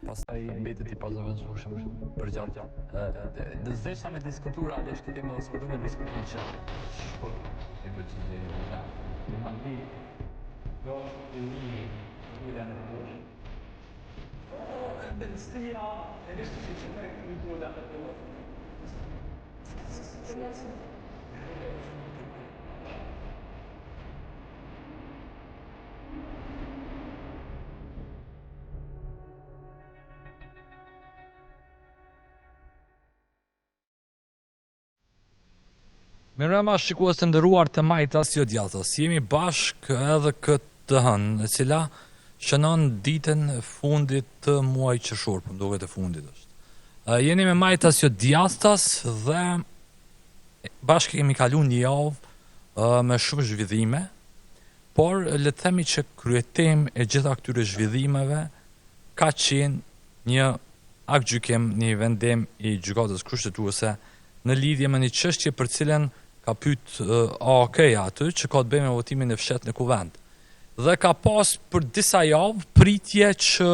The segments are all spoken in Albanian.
Pastaj mbetet i pazëvendësueshëm përgjatë. Dhe s'desha me diskutu realisht këtë temë dhe s'po du me diskutu që shkurt i përgjigje i përgja. Në mandi, kjo është fillimi i ulja në push. Bestia, e nishtë që që me ulja në push. Mirëmbrëma shikues të nderuar të majtas jo djathtas. Jemi bashkë edhe këtë të hënë, e cila shënon ditën e fundit të muajit qershor, po më duket e fundit është. Jeni me majtas jo djathtas dhe bashkë kemi kalu një javë me shumë zhvillime, Por, le të themi që kryetemë e gjitha këtyre zhvillimeve ka qenë një aktgjykim, një vendim i Gjykatës Kushtetuese në lidhje me një çështje për cilën ka pyet AAK-ja aty, që ka të bëjë me votimin e fshehtë në Kuvend. Dhe ka pas për disa javë pritje që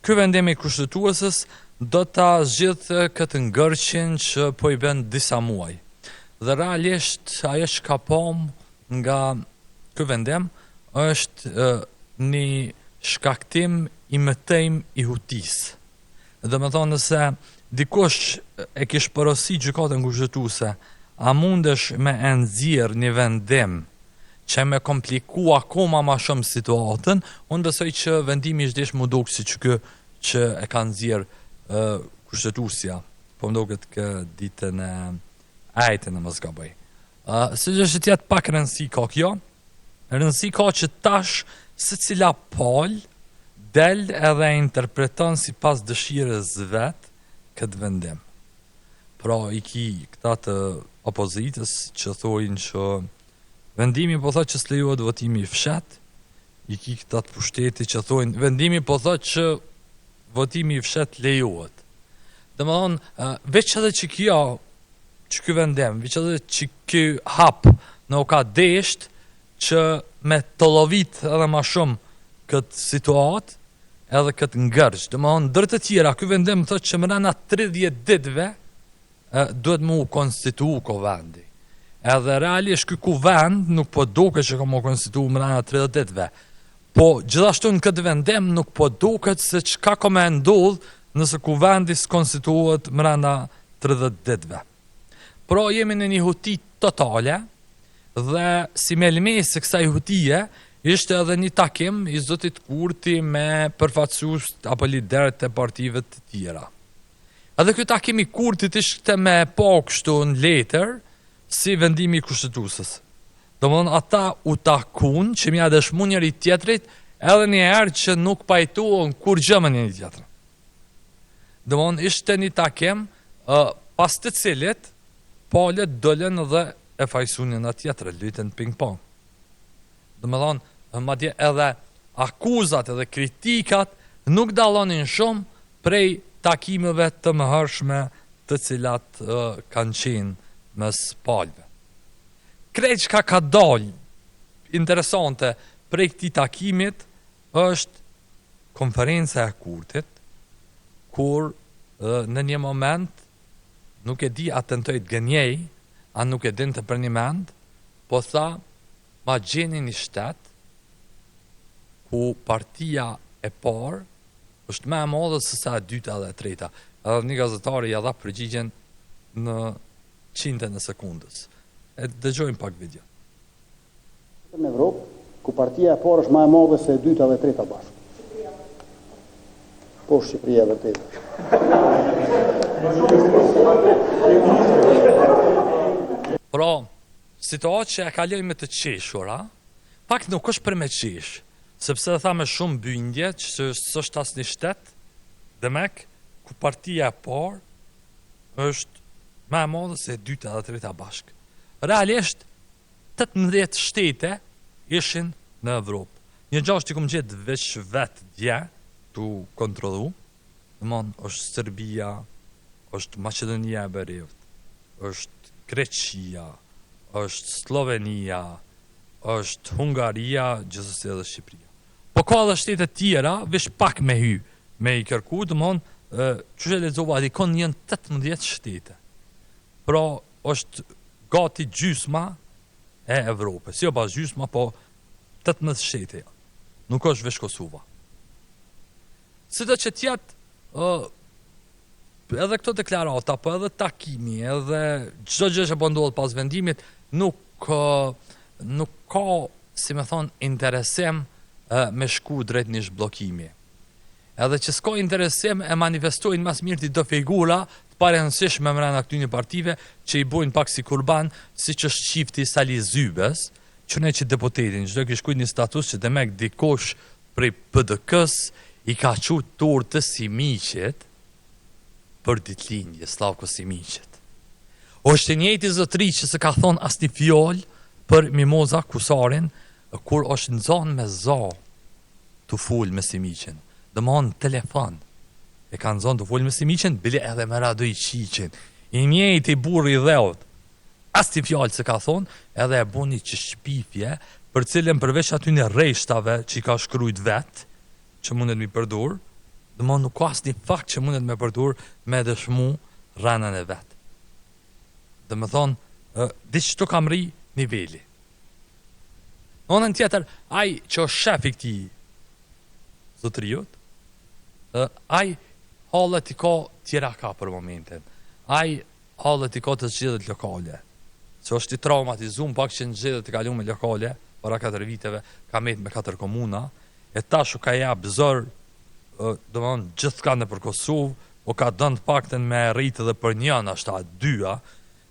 ky vendim i Kushtetueses do ta zgjidhte këtë ngërçin që po i bën disa muaj. Dhe realisht ajo që ka pamë nga ky vendim është një shkaktim i mëtejmë i hutisë. Domethënë nëse dikush e kish porosit gjykatën kushtetuese, a mundesh me e nxjerr një vendim që me kompliku akoma ma shumë situatën, unë besoj që vendimi ish desh m'u duk si që ky që e ka nxjerr kushtetuesja, po më duket kë ditën e enjte në mos gaboj. Uh, sido që të jetë pak rëndësi ka kjo, rëndësi ka që tash secila palë del edhe e interpreton sipas dëshirës vet këtë vendim. Pra i ki këta të opozitës që thojnë që vendimi po thotë që s'lejohet votimi i fshehtë, i ki këta të pushtetit që thojnë vendimi po thotë që votimi i fshehtë lejohet. Domethënë, veç edhe që kjo që ky vendim, veç edhe që ky hap na u ka desht që me tollovit edhe ma shumë këtë situatë edhe këtë ngërç. Domethënë, ndër të tjera, ky vendim thotë që mrena 30 ditëve duhet mu konstitu kuvendi. Edhe realisht ky kuvend nuk po duket që ka mu konstitu mrena 30 ditëve. Po gjithashtu në këtë vendim nuk po duket se çka ka me ndodh nëse kuvendi s'konstituohet mrena 30 ditëve. Pra jemi në një huti totale dhe si melmesë e kësaj hutie ishte edhe një takim i zotit Kurti me përfaqësues apo liderët e partive të tjera. Edhe ky takim i Kurtit ishte me pa kështu në letër si vendimi i kushtetueses. Domethënë ata u takun që me ia dëshmu njëri tjetrit edhe një herë që nuk pajtohen kurgjë me njëri tjetrin. Domethënë ishte një takim uh, pas të cilit palët dolën dhe e fajsun njëna tjetrën, lujtën ping-pong. Domethënë, madje edhe akuzat edhe kritikat nuk dallonin shumë prej takimeve të mëhershme të cilat uh, kanë qenë mes palëve. Krejt çka ka dalë interesante prej këtij takimit është konferenca e Kurtit, kur në një moment nuk e di a tentoi të gënjej, a nuk e dinte përnjëmend, po tha ma gjeni një shtet ku partia e parë është më e madhe se sa e dyta dhe e treta. Edhe një gazetari ia dha përgjigjen në qindtën e sekundës. E dëgjojmë pak video. Në Evropë, ku partia e parë është më e madhe se e dyta dhe e treta bashkë. Po Shqipëria e vërtetë. Pra, situatë që e kaloi me të qeshura, pak nuk është për me qesh, sepse e tha me shumë bindje që s'është asnjë shtet, demek, ku partia e parë është më e madhe se e dyta dhe e treta bashkë. Realisht, 18 shtete ishin në Evropë. Një gja që kom gjetë veç vet dje, tu kontrollu, domethënë, është Serbia, është Maqedonia e Veriut, është Greqia, është Slovenia, është Hungaria, gjithsesi edhe Shqipëria. Po ka edhe shtete tjera, veç pak me hy. Me i kërku, domthon, qysh e lexova, dikun janë 18 shtete. Pra, është gati gjysma e Evropës. Jo bash gjysma, po 18 shtete janë. Nuk është veç Kosova. Sido që të jetë, edhe këto deklarata, po edhe takimi, edhe çdo gjë që po ndodh pas vendimit, nuk nuk ka, si me thonë, interesim me shku drejt një zhbllokimi. Edhe që s'ka interesim e manifestojnë ma s'mirti do figura të parëndësishme mrena këtyne partive që i bojnë pak si kurban, siç është çifti Sali Zybes, që ne që deputetin, çdo kish shkrujt një status që demek dikush prej PDK-së i ka çu tortë Simiqit për ditëlindje, Slavko Simiqit. Është i njëjti zotëri që s'e ka thonë asnjë fjalë për Mimoza Kusarin kur është nxanë me za tu fol me Simiqin. Domthon telefon. E ka nxanë tu fol me Simiqin, bile edhe me Radoiçiqin. I njëjti burrë i dheut. Asnjë fjalë s'e ka thonë, edhe e boni që shpifje, për cilën përveç atyne rreshtave që i ka shkrujt vet, që mundet mi përdur, domthon nuk ka asnjë fakt që mundet me përdur me dëshmu rrenën e vet. Domethënë, diç këtu ka mrri niveli. Në anën tjetër, ai që është shef i këtij zotëriut, ai hallet i ka tjera ka për momentin. Ai hallet i ka te zgjedhjet lokale. Se është i traumatizum pak që në zgjedhjet e kalume lokale, para 4 viteve, ka met me 4 komuna, e tash u ka jap zor, domethënë gjithkah nëpër Kosovë, o ka dënë të paktën me rrit edhe për një, nashta dyja,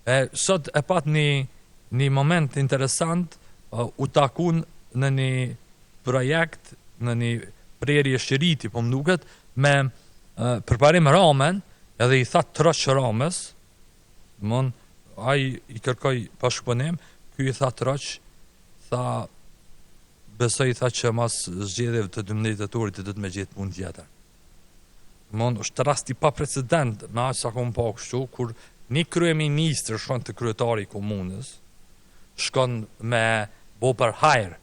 e sot e pat një, një moment interesant, u takun në një projekt, në një prerje shiriti, po më duket, me Përparim Ramën, edhe i tha troç Ramës, domthon ai i kërkoi bashkëpunim, ky i tha troç, tha besoj tha që mas zgjedhjeve të 12 tetorit ti duhet me gjetë punë tjetër. Domthon është rast i paprecedent me aq sa kom pa kështu kur një kryeministër shkon te kryetari i komunës, shkon me bo për hajr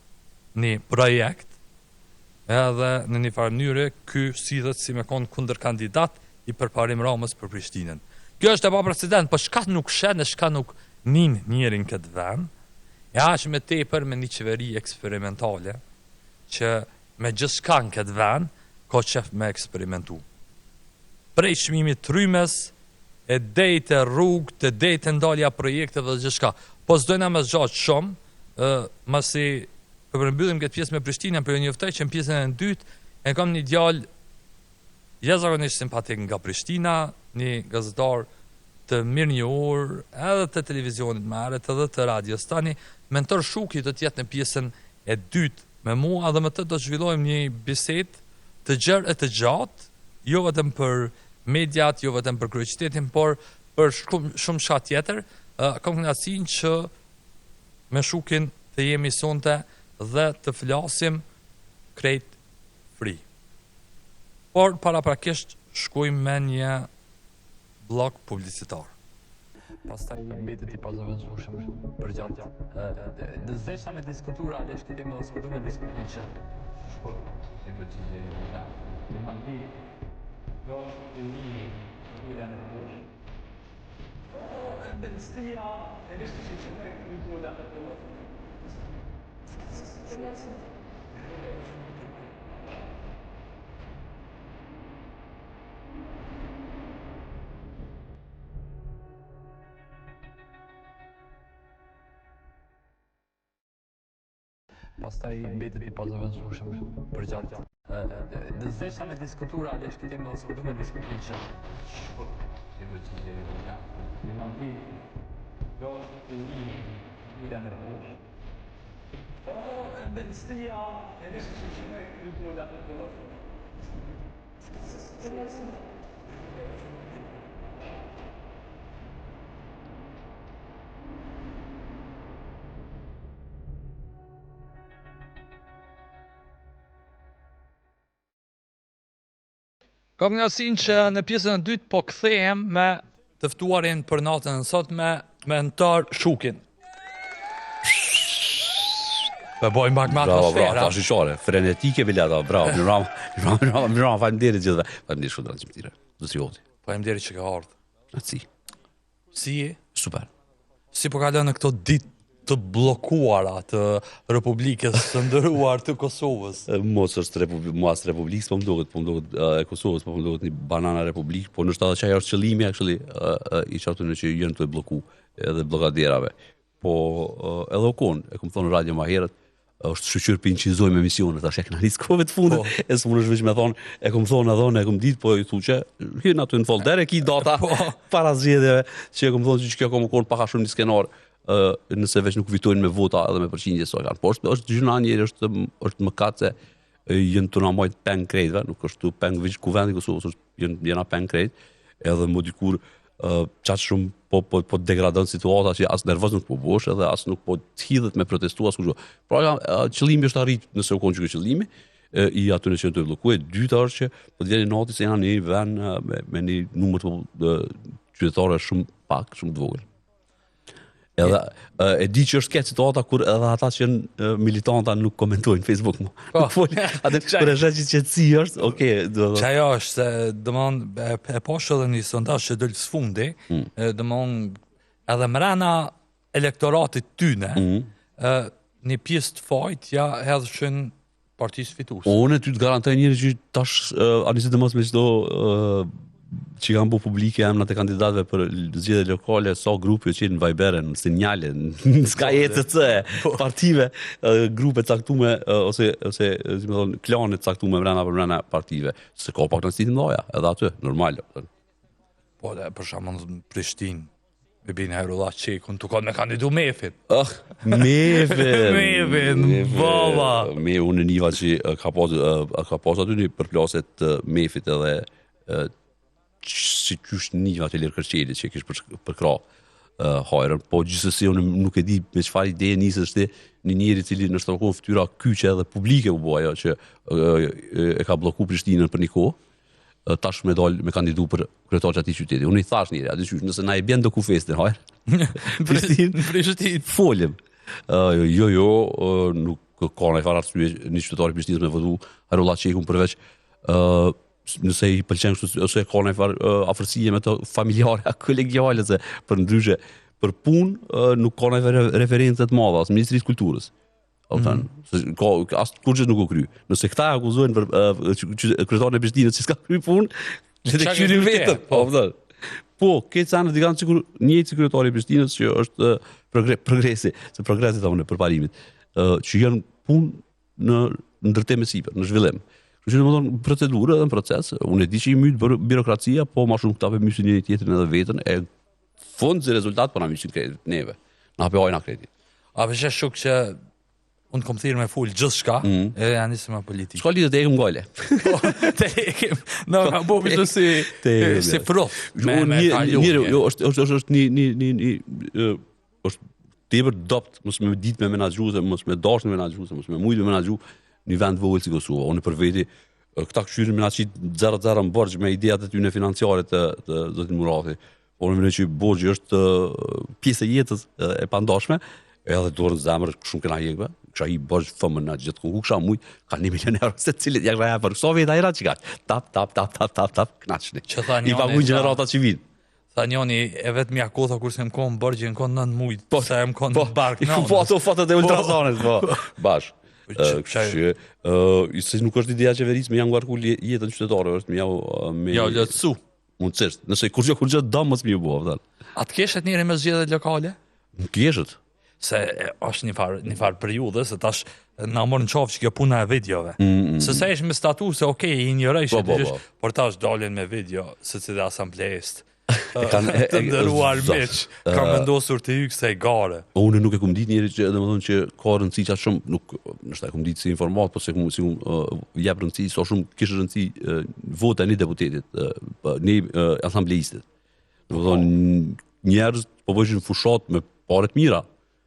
një projekt, edhe në një farë mënyre ky sillet si me kon kundërkandidat i Përparim Ramës për Prishtinën. Kjo është e paprecedent, po çka nuk sheh e çka nuk nin njeri në këtë vend, e aq më tepër me një qeveri eksperimentale që me gjithçka në këtë vend ka qef me eksperimentu. Prej çmimit të rrymës e deri te rrugët, e deri te ndalja e projekteve dhe gjithçka. Po s'dojna me zgjat shumë, ë masi po përmbyllim këtë pjesë me Prishtinën, po ju njoftoj që në pjesën e dytë e kam një djalë jashtëzakonisht simpatik nga Prishtina, një gazetar të mirënjohur edhe të televizionit më herët edhe të radios tani, Mentor Shuki do të jetë në pjesën e dytë me mua dhe me të do të zhvillojmë një bisedë të gjerë e të gjatë, jo vetëm për mediat, jo vetëm për kryeqytetin, por për shumë çka tjetër. Kam kënaqësinë që me Shukin të jemi sonte dhe të flasim krejt free. Por paraprakisht shkojmë me një bllok publicitar. Pastaj mbetet i pazëvendësueshëm përgjatë. Në zesha me diskutu realisht këtë temë dhe s'po du me diskutu që shkurt i përgjigje i vëlla. Në mandi, kjo është fillimi i në push. Ëmbëlsia e që që me Pastaj mbetet i pazëvendësueshëm përgjatë. Në zesha me diskutu realisht këtë temë dhe s'po du me diskutu që shkurt i përgjigje i vëlla. Në mandi, kjo është fillimi i në push. Po, ëmbëlsia e që me Kam kënaqësinë që në pjesën e dytë po kthehem me të ftuarin për natën e sotme, Mentor Shukin. Po bojmë pak me Bravo, bravo, atmosfera. tash i qare, frenetike bileta, bravo, mirëmbrama, mirëmbrama, mirëmbrama, mirëmbrama, faleminderit gjithëve. Faleminderit shumë drejtë tire. Zoti Hoti. Faleminderit që ke ardhur. Aci. Si je? Super. Si po kalon në këto ditë të bllokuara të Republikës së nderuar të Kosovës? Mos është republik, mos republikë, po më duket, po më duket e Kosovës, po më duket një banana republikë, po ndoshta edhe qajo është qëllimi actually i qatyne që janë tu e blloku edhe bllokaderave. Po edhe u kon, e kom thonë në radio ma herët, është shyqyr po inçizojmë emisionet, tash e kena nis kohëve të fundit, po. e s'mundesh veç me thonë, e kom thonë edhe unë, e kom ditë, po i thu që hyn aty në folder e ki data po. para zgjedhjeve, që e kom thonë që kjo ka me konë pak a shumë një skenar, ë nëse veç nuk fitojnë me vota edhe me përqindje sa kanë. Po është është gjynah njeri është është mëkat se janë tu na majt peng krejtve, nuk është tu peng veç kuvendi i Kosovës, është janë jena peng krejt, edhe më dikur uh, qaq shumë po, po, po degradon situata që as nervoz nuk po bosh edhe as nuk po të hidhet me protestu as kurgjo. Pra ja, qëllimi është arrit nëse u konë qeky qëllimi, e, i atyre që janë tu blloku, e dyta është që po të vjen nati se jena një vend me, me një numër të qytetarëve shumë pak, shumë të vogël. Edhe e di që është keq situata kur edhe ata që janë militanta nuk komentojnë në Facebook më. Po. Nuk folin. Atë kur e sheh që qetësi është, okay, do të. Qajo është se domthon e, e pashë edhe një sondazh që doli së fundi, mm. domthon edhe mrena elektoratit tyne, mm. ë një pjesë të fajit ja hedhshin partisë fituese. Unë ty të garantoj njëri që tash uh, ani sidomos me çdo uh, që kanë bo publike emrat e kandidatëve për zgjedhje lokale, sa grupe që në Viber, në Signale, në Sky ECC, po. partive, grupe të caktume ose ose si me thonë klane të caktume mbrenda për mbrenda partive. Se ka pakënaqësi të mëdha, edhe aty, normal. Po, dhe, për shembull në Prishtinë, Me bin Hajrullah Çekun, tu kanë me kandidu Mefin. Ah, Mefin. Mefin, baba. Me unë niva që ka pas ka pas aty një përplasje të Mefit edhe si qysh niva të Ilir Kërçelit që kish për, përkrah uh, Hajrën, po gjithsesi unë nuk e di me çfarë ideje nisësh ti një njeri i cili ndoshta u kon fytyra kyçe edhe publike u bo ajo që uh, e ka blloku Prishtinën për një kohë tash me dal me kandidu për kryetar të atij qyteti. Unë i thash njëri, a di qysh, nëse na e bjen DokuFestin, hajr. Prishtinë, Prishtinë. Folim. Uh, jo, jo, uh, nuk ka ndonjë farë arsye një qytetar i Prishtinës me votu Hajrullah Çekun përveç uh, nëse i pëlqen kështu ose ka ndonjë farë uh, afërsie me të familjare a kolegiale se përndryshe për punë uh, nuk ka ndonjë referencë të madhe as Ministrisë Kulturës. Po mm -hmm. se ka as kurrgjë nuk u kry. Nëse këta e akuzojnë për uh, kryetarin e Prishtinës që s'ka kry punë, le të kqyrin vetëm. Po, po. Po, këtë sanë dikan sikur njëjtë si kryetari i Prishtinës që është progre, progresi, se progresi thonë përparimit, uh, që janë punë në ndërtim e sipër, në zhvillim. Kështu që domethënë procedurë edhe në proces, unë e di që i myt birokracia, po ma shumë këta po mysin njëri tjetrin edhe veten e fund si rezultat po na mysin krejt neve. Na po hajna krejt. A po sheh shuk që unë kom thirrë me fol gjithçka, mm -hmm. edhe janë nisë me politikë. S'ka lidhje të ekim gajle. Po, të ekim, në ka bo për si, te, si froth. Me, me kalu. Një, jo, është, është, është, është një, një, një, një, është tepër dobt, mos me ditë me menaxhu, se mos me dashtë me menaxhu, se mos me mujtë me menaxhu një vend vogël si Kosova. Unë për veti, këta kqyrin me na qit 0-0 në borxh me idejat e tyne financiare të, të zotit Murati. Por unë mendoj që borxhi është pjesë e jetës e pandashme, edhe dorën në zemër shumë kena hjekë, kisha hi borxh fëmën në gjithë ku kisha mujt, ka 1 milion euro secilit ja kisha për sa veta era që ka. Tap tap tap tap tap tap knaqni. Që tha njoni, I paguajnë gjeneratat që vijnë. Tha njoni, e vetmja kohë kur s'jem kon borxh, jem kon 9 muaj, po, sa jem kon po, bark. I ku po ato fotot e po. Ultrasonit, po. Bash. Kështu që ë se nuk është ideja e qeverisë me ja ngarku jetën qytetarëve, është me ja me ja lehtësu. Mundësisht, nëse kurgjë kurgjë do mos më u bë, A të keshet njëri me zgjedhjet lokale? Më keshet. Se e, është një farë një farë periudhe se tash na morën qafë që kjo puna e videove. Mm, mm, se sa ish me statuse, okay, i injorojshe, po, po, po. por tash dalin me video secili asambleist. E kanë të nderuar miq, kam vendosur të hyj kësaj gare. Unë nuk e kum ditë njëri që domethënë që ka rëndësi aq shumë, nuk ndoshta e kum ditë si informat, po se kum si kum uh, jep rëndësi sa shumë kishte rëndësi uh, vota e një deputetit, uh, një uh, asambleistit. Domethënë njerëz po bëjshin fushat me pare të mira,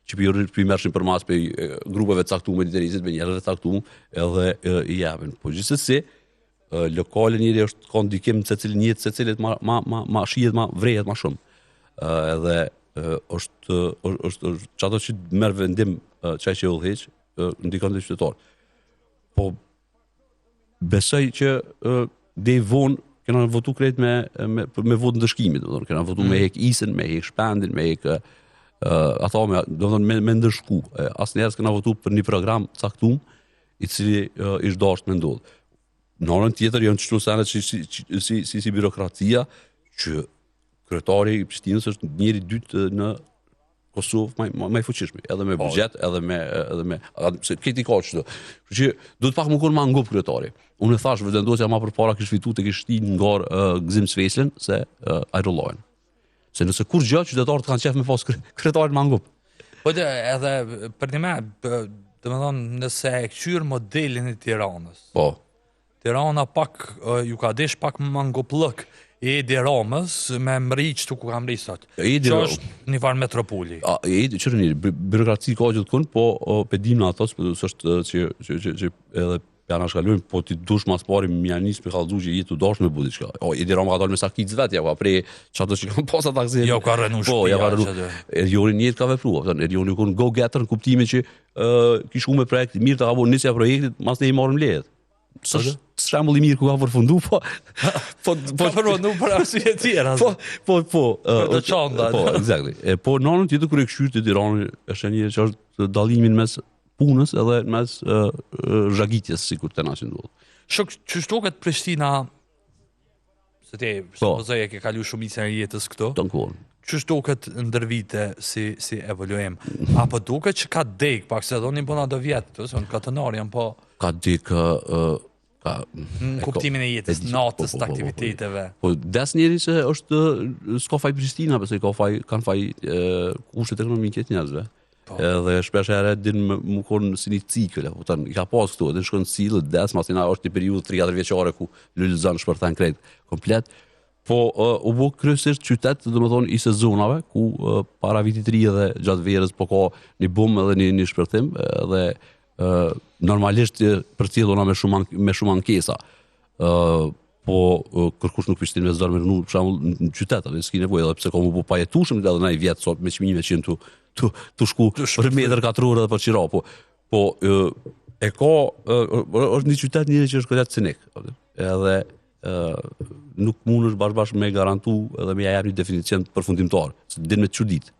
që po i po merrshin përmas prej grupeve të caktuara të interesit, me njerëzve të caktuar, edhe e, i japin. Po gjithsesi, lokale njëri është ka ndikim në secilin jetë secilit ma ma ma ma shihet ma vrehet ma shumë. Ë edhe është është është qato që merr vendim qaj që udhëheq, ndikon te qytetarët. Po besoj që deri vonë kena votu krejt me me me votë ndëshkimit, do të thonë kena votu mm. me hek Isën, me hek Shpendin, me hek uh, ato me do të thonë me, me ndëshku. Asnjëherë s'kena votu për një program caktum i cili uh, ish dasht me ndodh. Në anën tjetër janë qëto sene si si si si, si birokracia që kryetari i Prishtinës është njeri i dytë në Kosovë më më më i fuqishmi, edhe me po. buxhet, edhe me edhe me se këti ka çdo. Kështu që duhet pak më kon ma ngup kryetari. Unë e thash Vetëvendosja ma përpara kish fitu të kish shti në garë uh, Gëzim Sveçlën se uh, Ajrullahin. Se nëse kurgjë qytetarët kanë qef me pas kryetarin ma ngup. Po dhe edhe për një me, domethonë, nëse e këqyr modelin e Tiranës. Po. Tirana pak, ju ka desh pak mangopllëk Edi Ramës me mri qëtu ku ka mri sot. Edi Që është një farë metropoli. A, Edi, qyre një, byrokraci ka gjithkun, po o, pe dim në ato, s'është që, që, që, që edhe pe anashkalojmë, po ti dush mas pari me ja nis me kallzu që je tu dash me bu diçka. O, Edi Rama ka dalë me sakicë vet, ja ka pre qato që kanë pas ata aksident. Jo, ka rrënu Po, ja ka rrënu. Erioni njëjtë ka vepru, kupton, Erioni u kon go getter në kuptimin që ë kish shku me projekt mirë të ka bo nisja projektit, mas ne i marrim lejet. S'është shembull i mirë ku ka përfundu, po po po ka përfundu për arsye të tjera. Po po po, për të çanda. Po, exactly. E po në anën tjetër kur e kqyr ti Tiranën, është një që është dallimin mes punës edhe mes uh, zhagitjes sikur te na që ndodh. Shok, qysh duket Prishtina Se ti, po. supozoj e ke kalu shumicën e jetës këtu. Të në Qysh duket ndër vite si, si evoluim? Apo duket që ka dek, pak se edhe unë i bona do vjet, të, se unë katonar jam, po... Ka dek, uh, ka... Në kuptimin e jetës, e, natës, po, po, të po, po, aktiviteteve. Po, des njeri se është, s'ka faj Prishtina, pse ka faj, kanë faj e, kushtet ekonomike të njerëzve. Po. Edhe shpesh herë din me, me kon si një cikël, apo kupton, i ka pas këtu, edhe shkon cilë, des, mas ina është një periudhë 3-4 vjeçare ku lulëzon shpërthen krejt komplet. Po uh, u bë kryesisht qytet, domethonë i sezonave ku uh, para vitit të ri edhe gjatë verës po ka një bum edhe një një shpërthim edhe uh, normalisht përcjelluna me shumë me shumë ankesa. Ë uh, po kërkush nuk pishtin me zor me rrnu, për shembull në qytet, atë s'ki nevojë edhe pse ka mu bo pajetueshëm edhe naj vjet sot me çmime që janë tu tu tu shku për metër katror edhe për qira, po po e ka është një qytet njëri që është goxha cinik, edhe ë nuk mundesh bash bash me garantu edhe me ja jap një definicion përfundimtar, se din me çudit.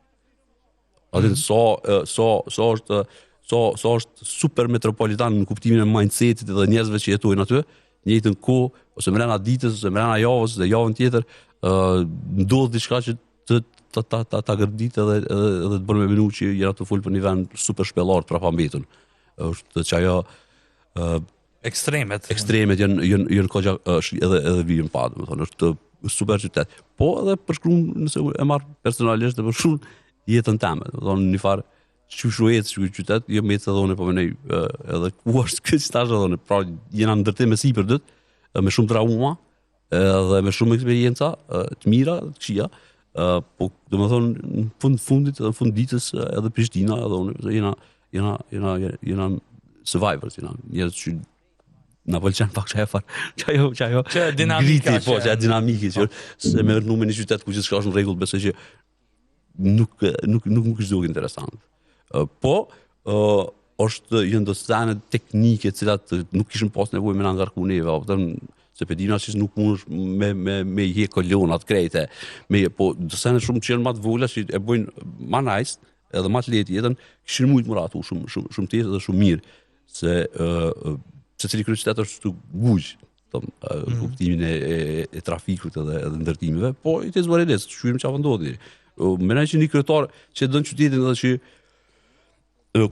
A din mm -hmm. sa sa sa është sa sa është super metropolitan në kuptimin e mindsetit dhe njerëzve që jetojnë aty, njëjtën kohë ose mrena ditës ose mrena javës dhe javën tjetër, ë uh, ndodh diçka që të ta ta ta, ta gërdit edhe edhe edhe të bën me menu që jena tu fol për një vend super shpellar të prapambetun. Është që ajo ë uh, ekstremet. Ekstremet janë janë janë goxha edhe edhe vijën pa, domethënë është super qytet. Po edhe përshkruan nëse e marr personalisht dhe përshkruan jetën teme, domethënë një farë qysh u ecë ky qytet, jo me ecë edhe unë po mendoj edhe ku është ky tash edhe unë, pra jena në ndërtim e sipër dyt, me shumë trauma, edhe me shumë eksperienca të mira, të këqija, po domethonë në fund fundit edhe në fund ditës edhe Prishtina edhe unë jena jena jena jena survivors, jena njerëz që na pëlqen pak çajo far, çajo çajo. Që dinamika, griti, po, çajo dinamiki që po. se me rrnu me një qytet ku gjithçka është në rregull, besoj që nuk nuk nuk nuk është duk interesant. Po, ë është janë do sene teknike të cilat nuk kishin pas nevojë me na ngarku neve, apo kupton se pe dina që nuk mundesh me me me i hek kolonat krejte. Me po do sene shumë që janë më të vogla që e bëjnë më nice, edhe më të lehtë jetën, kishin mujt me rratu shumë shumë shumë tjetër dhe shumë mirë se ë secili kryeqytet është të guj, thom, mm -hmm. kuptimin e, e, e trafikut edhe edhe ndërtimeve, po it is what it is, shqyrim çfarë ndodhi. Mendoj që një kryetar që e don qytetin edhe që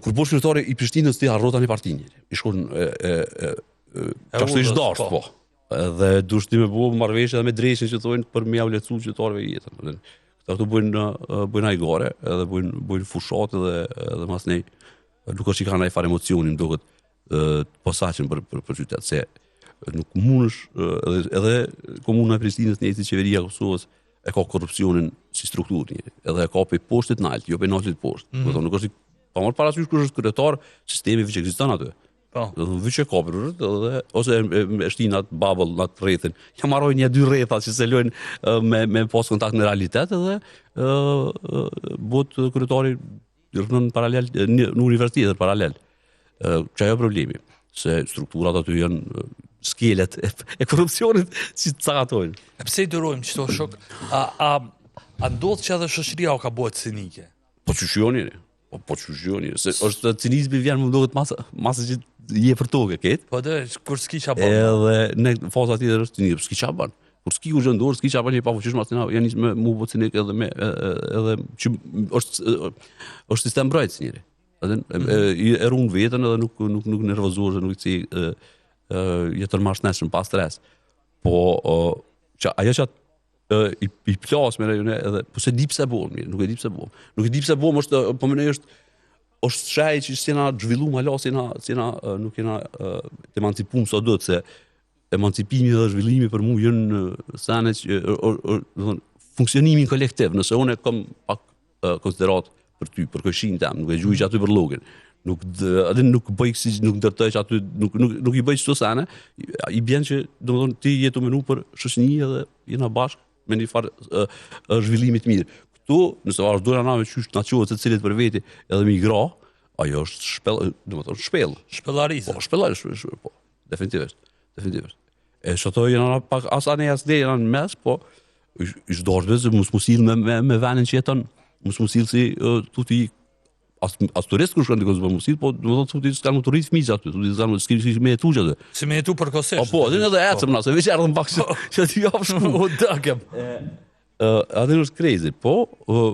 kur bosh kryetari i Prishtinës ti harro tani partinë. I shkon e e e qashtu ish dasht, po. po. Edhe dush ti me bo marrëveshje edhe me dreqin që thonë për me jau lehtësu qytetarëve jetën. Këta këtu bëjnë bëjnë hajgare, edhe bëjnë bëjnë fushatë edhe edhe masnej nuk është që kanë ai farë emocioni, më duket të posaçëm për për, për qytet se nuk mundesh edhe edhe komuna e Prishtinës njëjtë si qeveria e Kosovës e ka korrupsionin si strukturë një, edhe e ka prej poshtit nalt, jo prej naltit poshtë. Mm -hmm. nuk është pa marrë parasysh kush është kryetar, sistemi veç ekziston aty. Po. Do të veç e ka për edhe ose e, e, e shtin atë bubble në atë rrethin. Ja marrojnë një dy rretha që se lojnë me me pas kontakt me realitet edhe ë bëhet kryetari rrënon paralel në, në univers tjetër paralel. Qajo problemi, se strukturat aty janë skelet e, e korrupsionit që të cakatojnë. E pse i durojmë qëto shok? A, a, a ndodh që edhe shoqëria o ka bëhet cinike? Po qysh jo njeri? Po, po qysh jo njeri? Se është cinizmi vjen më duket mas, mas që je për tokë, ketë. Po dhe, kur s'ki qa bën. Edhe në faza tjetër është cinizmi, s'ki qa bën. Kur s'ki kurgjë në dorë, s'ki qa bën, je pafuqishëm atë janë nis me mu bë cinik edhe me edhe që është është sistem mbrojtës njeri. Edhe mm -hmm. e, e run veten edhe nuk nuk nuk nervozohesh, nuk si e, e, jeton ma shëndetshëm pa stres. Po që ajo që i, i plas me ne edhe po s'e di pse bëhet mirë, nuk e di pse bëhet. Nuk e di pse bëhet, është po mendoj është është shaj që s'jena zhvillu ma la, s'jena, s'jena, nuk jena të emancipum sa duhet, se emancipimi dhe zhvillimi për mu janë sene që, do thonë, funksionimi kolektiv, nëse unë e kam pak konsiderat për ty, për kojshin tem, nuk e gjuj që aty për login. Nuk edhe nuk bëj si nuk ndërtoj që aty nuk nuk nuk i bëj çdo sene, i bjen që domethënë ti je tu menu për shoqëni edhe jena bashk me një farë zhvillimi të mirë. Këtu, nëse vazhdojna na me qysh na çohet secilit për veti edhe me i gra, ajo është shpell, domethënë shpellë. Shpellarizëm. Po, shpellari, po, definitivisht. Definitivisht. E që ato jena pak as anej as ndej jena në mes, po ish dashtë be se mos mu sill me, me, me venin që jeton, mos mu sill si uh, tuti as, as turist kur shkon dikun s'bën mu sill, po do të thotë tuti s'kan më të rrit fëmijë aty, tuti s'kan më s'ki si me jetu aty. Si me jetu përkohësisht. Po, po, edhe edhe ecëm na, se veç erdhëm pak që që ti jap shku. U dëgëm. Ë, atë është crazy, po, ë,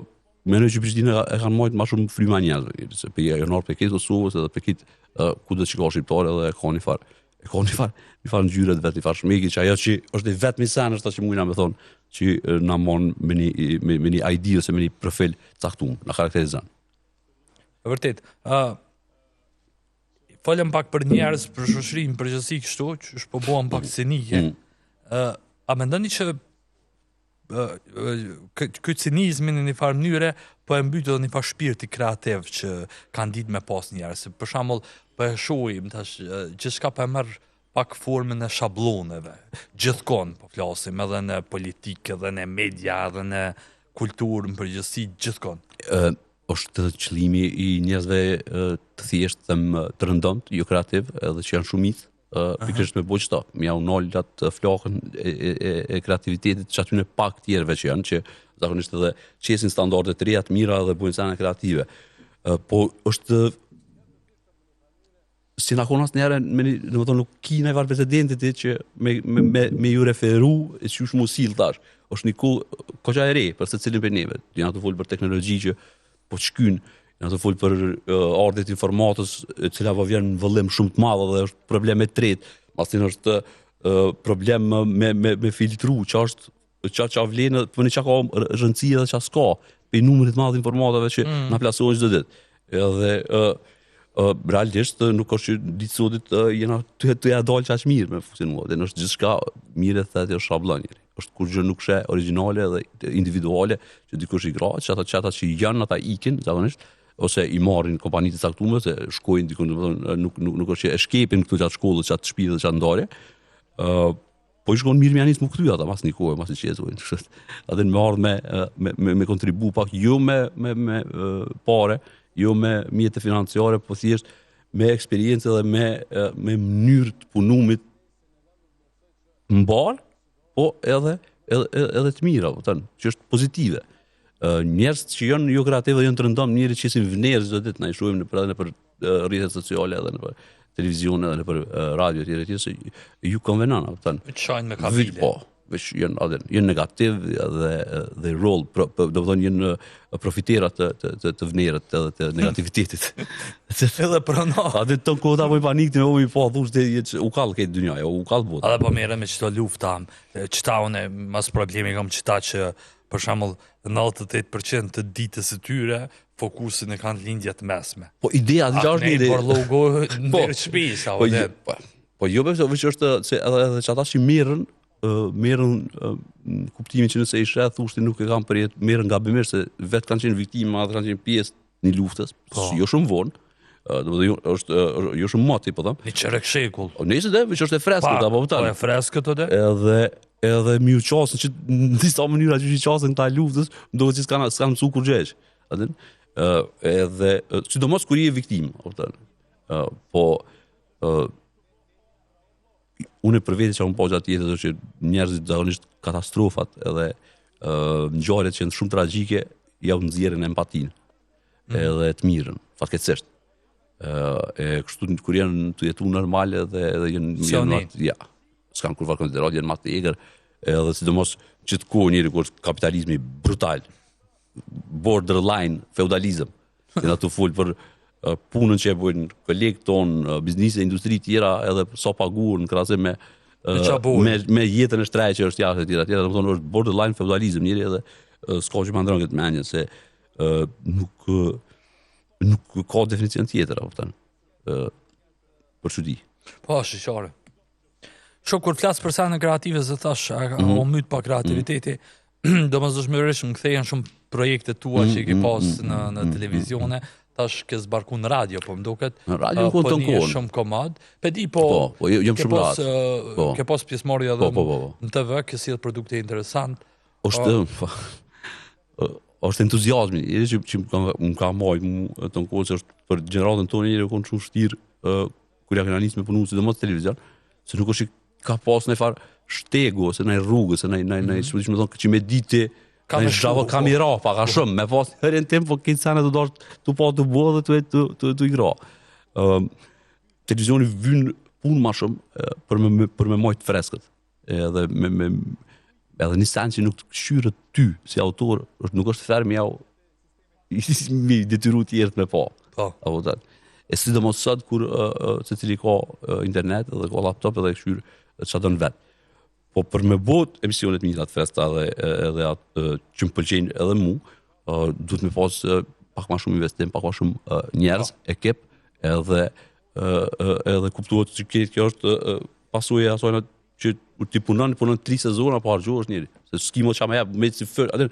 Mendoj që Prishtinë e kanë majtë ma shumë fryma njerëzve, se pe janë ardhur pe krejt Kosovës edhe pe krejt uh, kudo që ka shqiptarë edhe e ka një farë e ka një farë një farë ngjyre të vet, një farë shmegi që ajo që është i vetmi sen është që mujna me thonë që na mon me një me, me një ID ose me një profil caktuar, na karakterizon. E vërtet. Ë uh, folëm pak për njerëz, për shoqërinë, përgjithësi kështu, që është po bëhen pak cinike. Ë mm. uh, a mendoni që ky cinizmi në një farë mënyre po e mbyt edhe një farë shpirti kreativ që kanë ditë me pas njerëz. Për shembull, po e shohim tash gjithçka po e merr pak formën e shabloneve. Gjithkon po flasim edhe në politikë, edhe në media, edhe në kulturë në përgjithësi gjithkon. Ë është qëllimi i njerëzve të thjeshtë, them të rëndomtë, jo kreativ, edhe që janë shumicë, uh, pikërisht me bo qëta, me jau nal atë flakën e, e, e, e kreativitetit që atyne pak tjerëve që janë, që zakonisht edhe qesin standarde të reja të mira dhe bojnë sene kreative. Uh, po është si na konë asnjëherë me një, domethënë nuk ki ndonjë farë precedenti ti që me me me, me ju referu e qysh mu sill tash. Është një kohë koqa e re për secilin prej neve. Jena tu fol për teknologji që po shkyn, jena tu fol për uh, ardhje të informatës e cila po vjen në vëllim shumë të madh dhe është problem e tretë. Masin është uh, problem me me me filtru që është ça ça vlen, po në ça ka rëndësi edhe ça s'ka, për numrit të madh informatave që mm. na plasohen çdo ditë. Edhe ë uh, uh, realisht nuk është që ditë sotit uh, jena të të ja dalë qaq mirë me funksionua. Dhe është gjithçka mirë e thotë është shablon njeri. Është kurgjë nuk sheh origjinale dhe individuale që dikush i gra, që ata që ata që janë ata ikin zakonisht ose i marrin kompani të caktuara se shkojnë diku domethënë nuk nuk nuk është që e shkepin këtu gjatë shkollës, gjatë shtëpisë dhe gjatë ndarje. Ë uh, Po ish kon mirë me ja nis mu kthy ata mas një kohe, mas një qezu. Atë me ardhë me, me, me, me kontribu pak, jo me, me, me pare, jo me mjete financiare, po thjesht me eksperiencë dhe me, me mënyrë të punumit mbar, po edhe edhe edhe të mira, po thënë, që është pozitive. Njerëz që janë jo kreativë dhe janë të rëndom, njerëz që qesin vnerë çdo ditë, na i shohim nëpër edhe nëpër rrjetet sociale edhe nëpër televizione edhe nëpër radio etj etj se ju konvenon, apo thënë. Veç shajnë me kabile. Po, veç janë atë, janë negativ dhe dhe roll, pro, po, do të thonë janë profitera të të të, të vnerët edhe të negativitetit. Edhe pronar. Atë të kohë ta bëj panik ti më po thush ti u kall këtë dynja, jo, u kall bota. Edhe po merrem me çto lufta, qëta unë mas problemi kam qëta që për shembull 98% të ditës së tyre fokusin e kanë lindja të mesme. Po ideja atë është një ide. Por logo në po, shtëpi sa po, jo, po, po jo veç veç është se edhe edhe që ata që merren merren në kuptimin që nëse i sheh thush ti nuk e kanë përjet merren gabimisht se vetë kanë qenë viktima dhe kanë qenë pjesë një luftës, po. jo shumë vonë, do të jo është jo shumë moti, po them. Një çerek shekull. Po nëse dhe veç është e freskët apo po Po e freskët o Edhe edhe mi u qasën që në disa mënyra që i qasën këta luftës, do të thotë s'kan s'kan mësuar kurrgjë. A din? Ë edhe sidomos kur je viktimë, kupton. Uh, po uh, unë për vete që kam pa gjatë jetës është që njerëzit zakonisht katastrofat edhe uh, ngjarjet që janë shumë tragjike jau nxjerrin empatinë mm. edhe të mirën, fatkeqësisht. Ë e kështu kur janë tu jetu normal edhe edhe janë janë ja, s'kan kurrfarë konsiderate, janë ma të egër, edhe sidomos qët kohë njeri kur është kapitalizmi brutal, borderline feudalizëm. Jena tu fol për punën që e bojnë kolegët tonë, biznese, industri tjera, edhe sa paguhen në krahasim me me me jetën e shtrenjtë që është jashtë e tjera, tjera, domethënë është borderline feudalizëm njeri edhe s'ka që ma ndron këtë mendjen se nuk nuk ka definicion tjetër, apo kupton? Ë për çudi. Po, është qartë. Shumë kur flas për sene kreative, se thash, a, mm -hmm. u myt pa kreativiteti, mm -hmm. domosdoshmërisht më kthehen shumë projekte tua që i ke mhm, pas mm -hmm. në në mhm, televizione, tash ke zbarku në radio, po më duket. Në radio uh, po të në shumë komod. Pe di po, po, po jam shumë rahat. Po. Ke pas pjesëmarrje edhe po, po, po, po. në TV, ke sjell produkte interesant. Është po, është entuziazmi, edhe që, që më ka, më ka majt mu të në kohë që është për gjeneratën tonë njeri u konë shumë shtirë uh, kur ja kena nisë me punu, sidomos televizion, se nuk është që ka pas në farë shtegu, ose në rrugë, ose në, në, në, mm -hmm. me thonë, që me ditë, ka me shku, ka mi ra, pak a shumë, me pas një orientim, po këtë sene të dashtë të pa të bo dhe të, të, të, të i gra. Um, televizioni vyn punë ma shumë për me, me, për me majtë freskët. Edhe me, me, edhe një sen që nuk të kqyret ty si autor, është, nuk është fer me jau mi detyru tjerët me pa. Po. Apo të. E sidomos sot kur uh, uh, secili ka uh, internet edhe ka laptop edhe kqyr çka don vet. Po për me bo emisionet mira të freskëta edhe edhe atë që më pëlqejnë edhe mu, uh, duhet me pas uh, pak ma shumë investim, pak ma shumë uh, njerëz, po. ekip, edhe uh, uh, edhe kuptohet që kjo është uh, pasojë e asaj që kur ti punon, punon tri sezona pa harxhu është njeri. Se s'ki mo çka më jep, me si fër, atë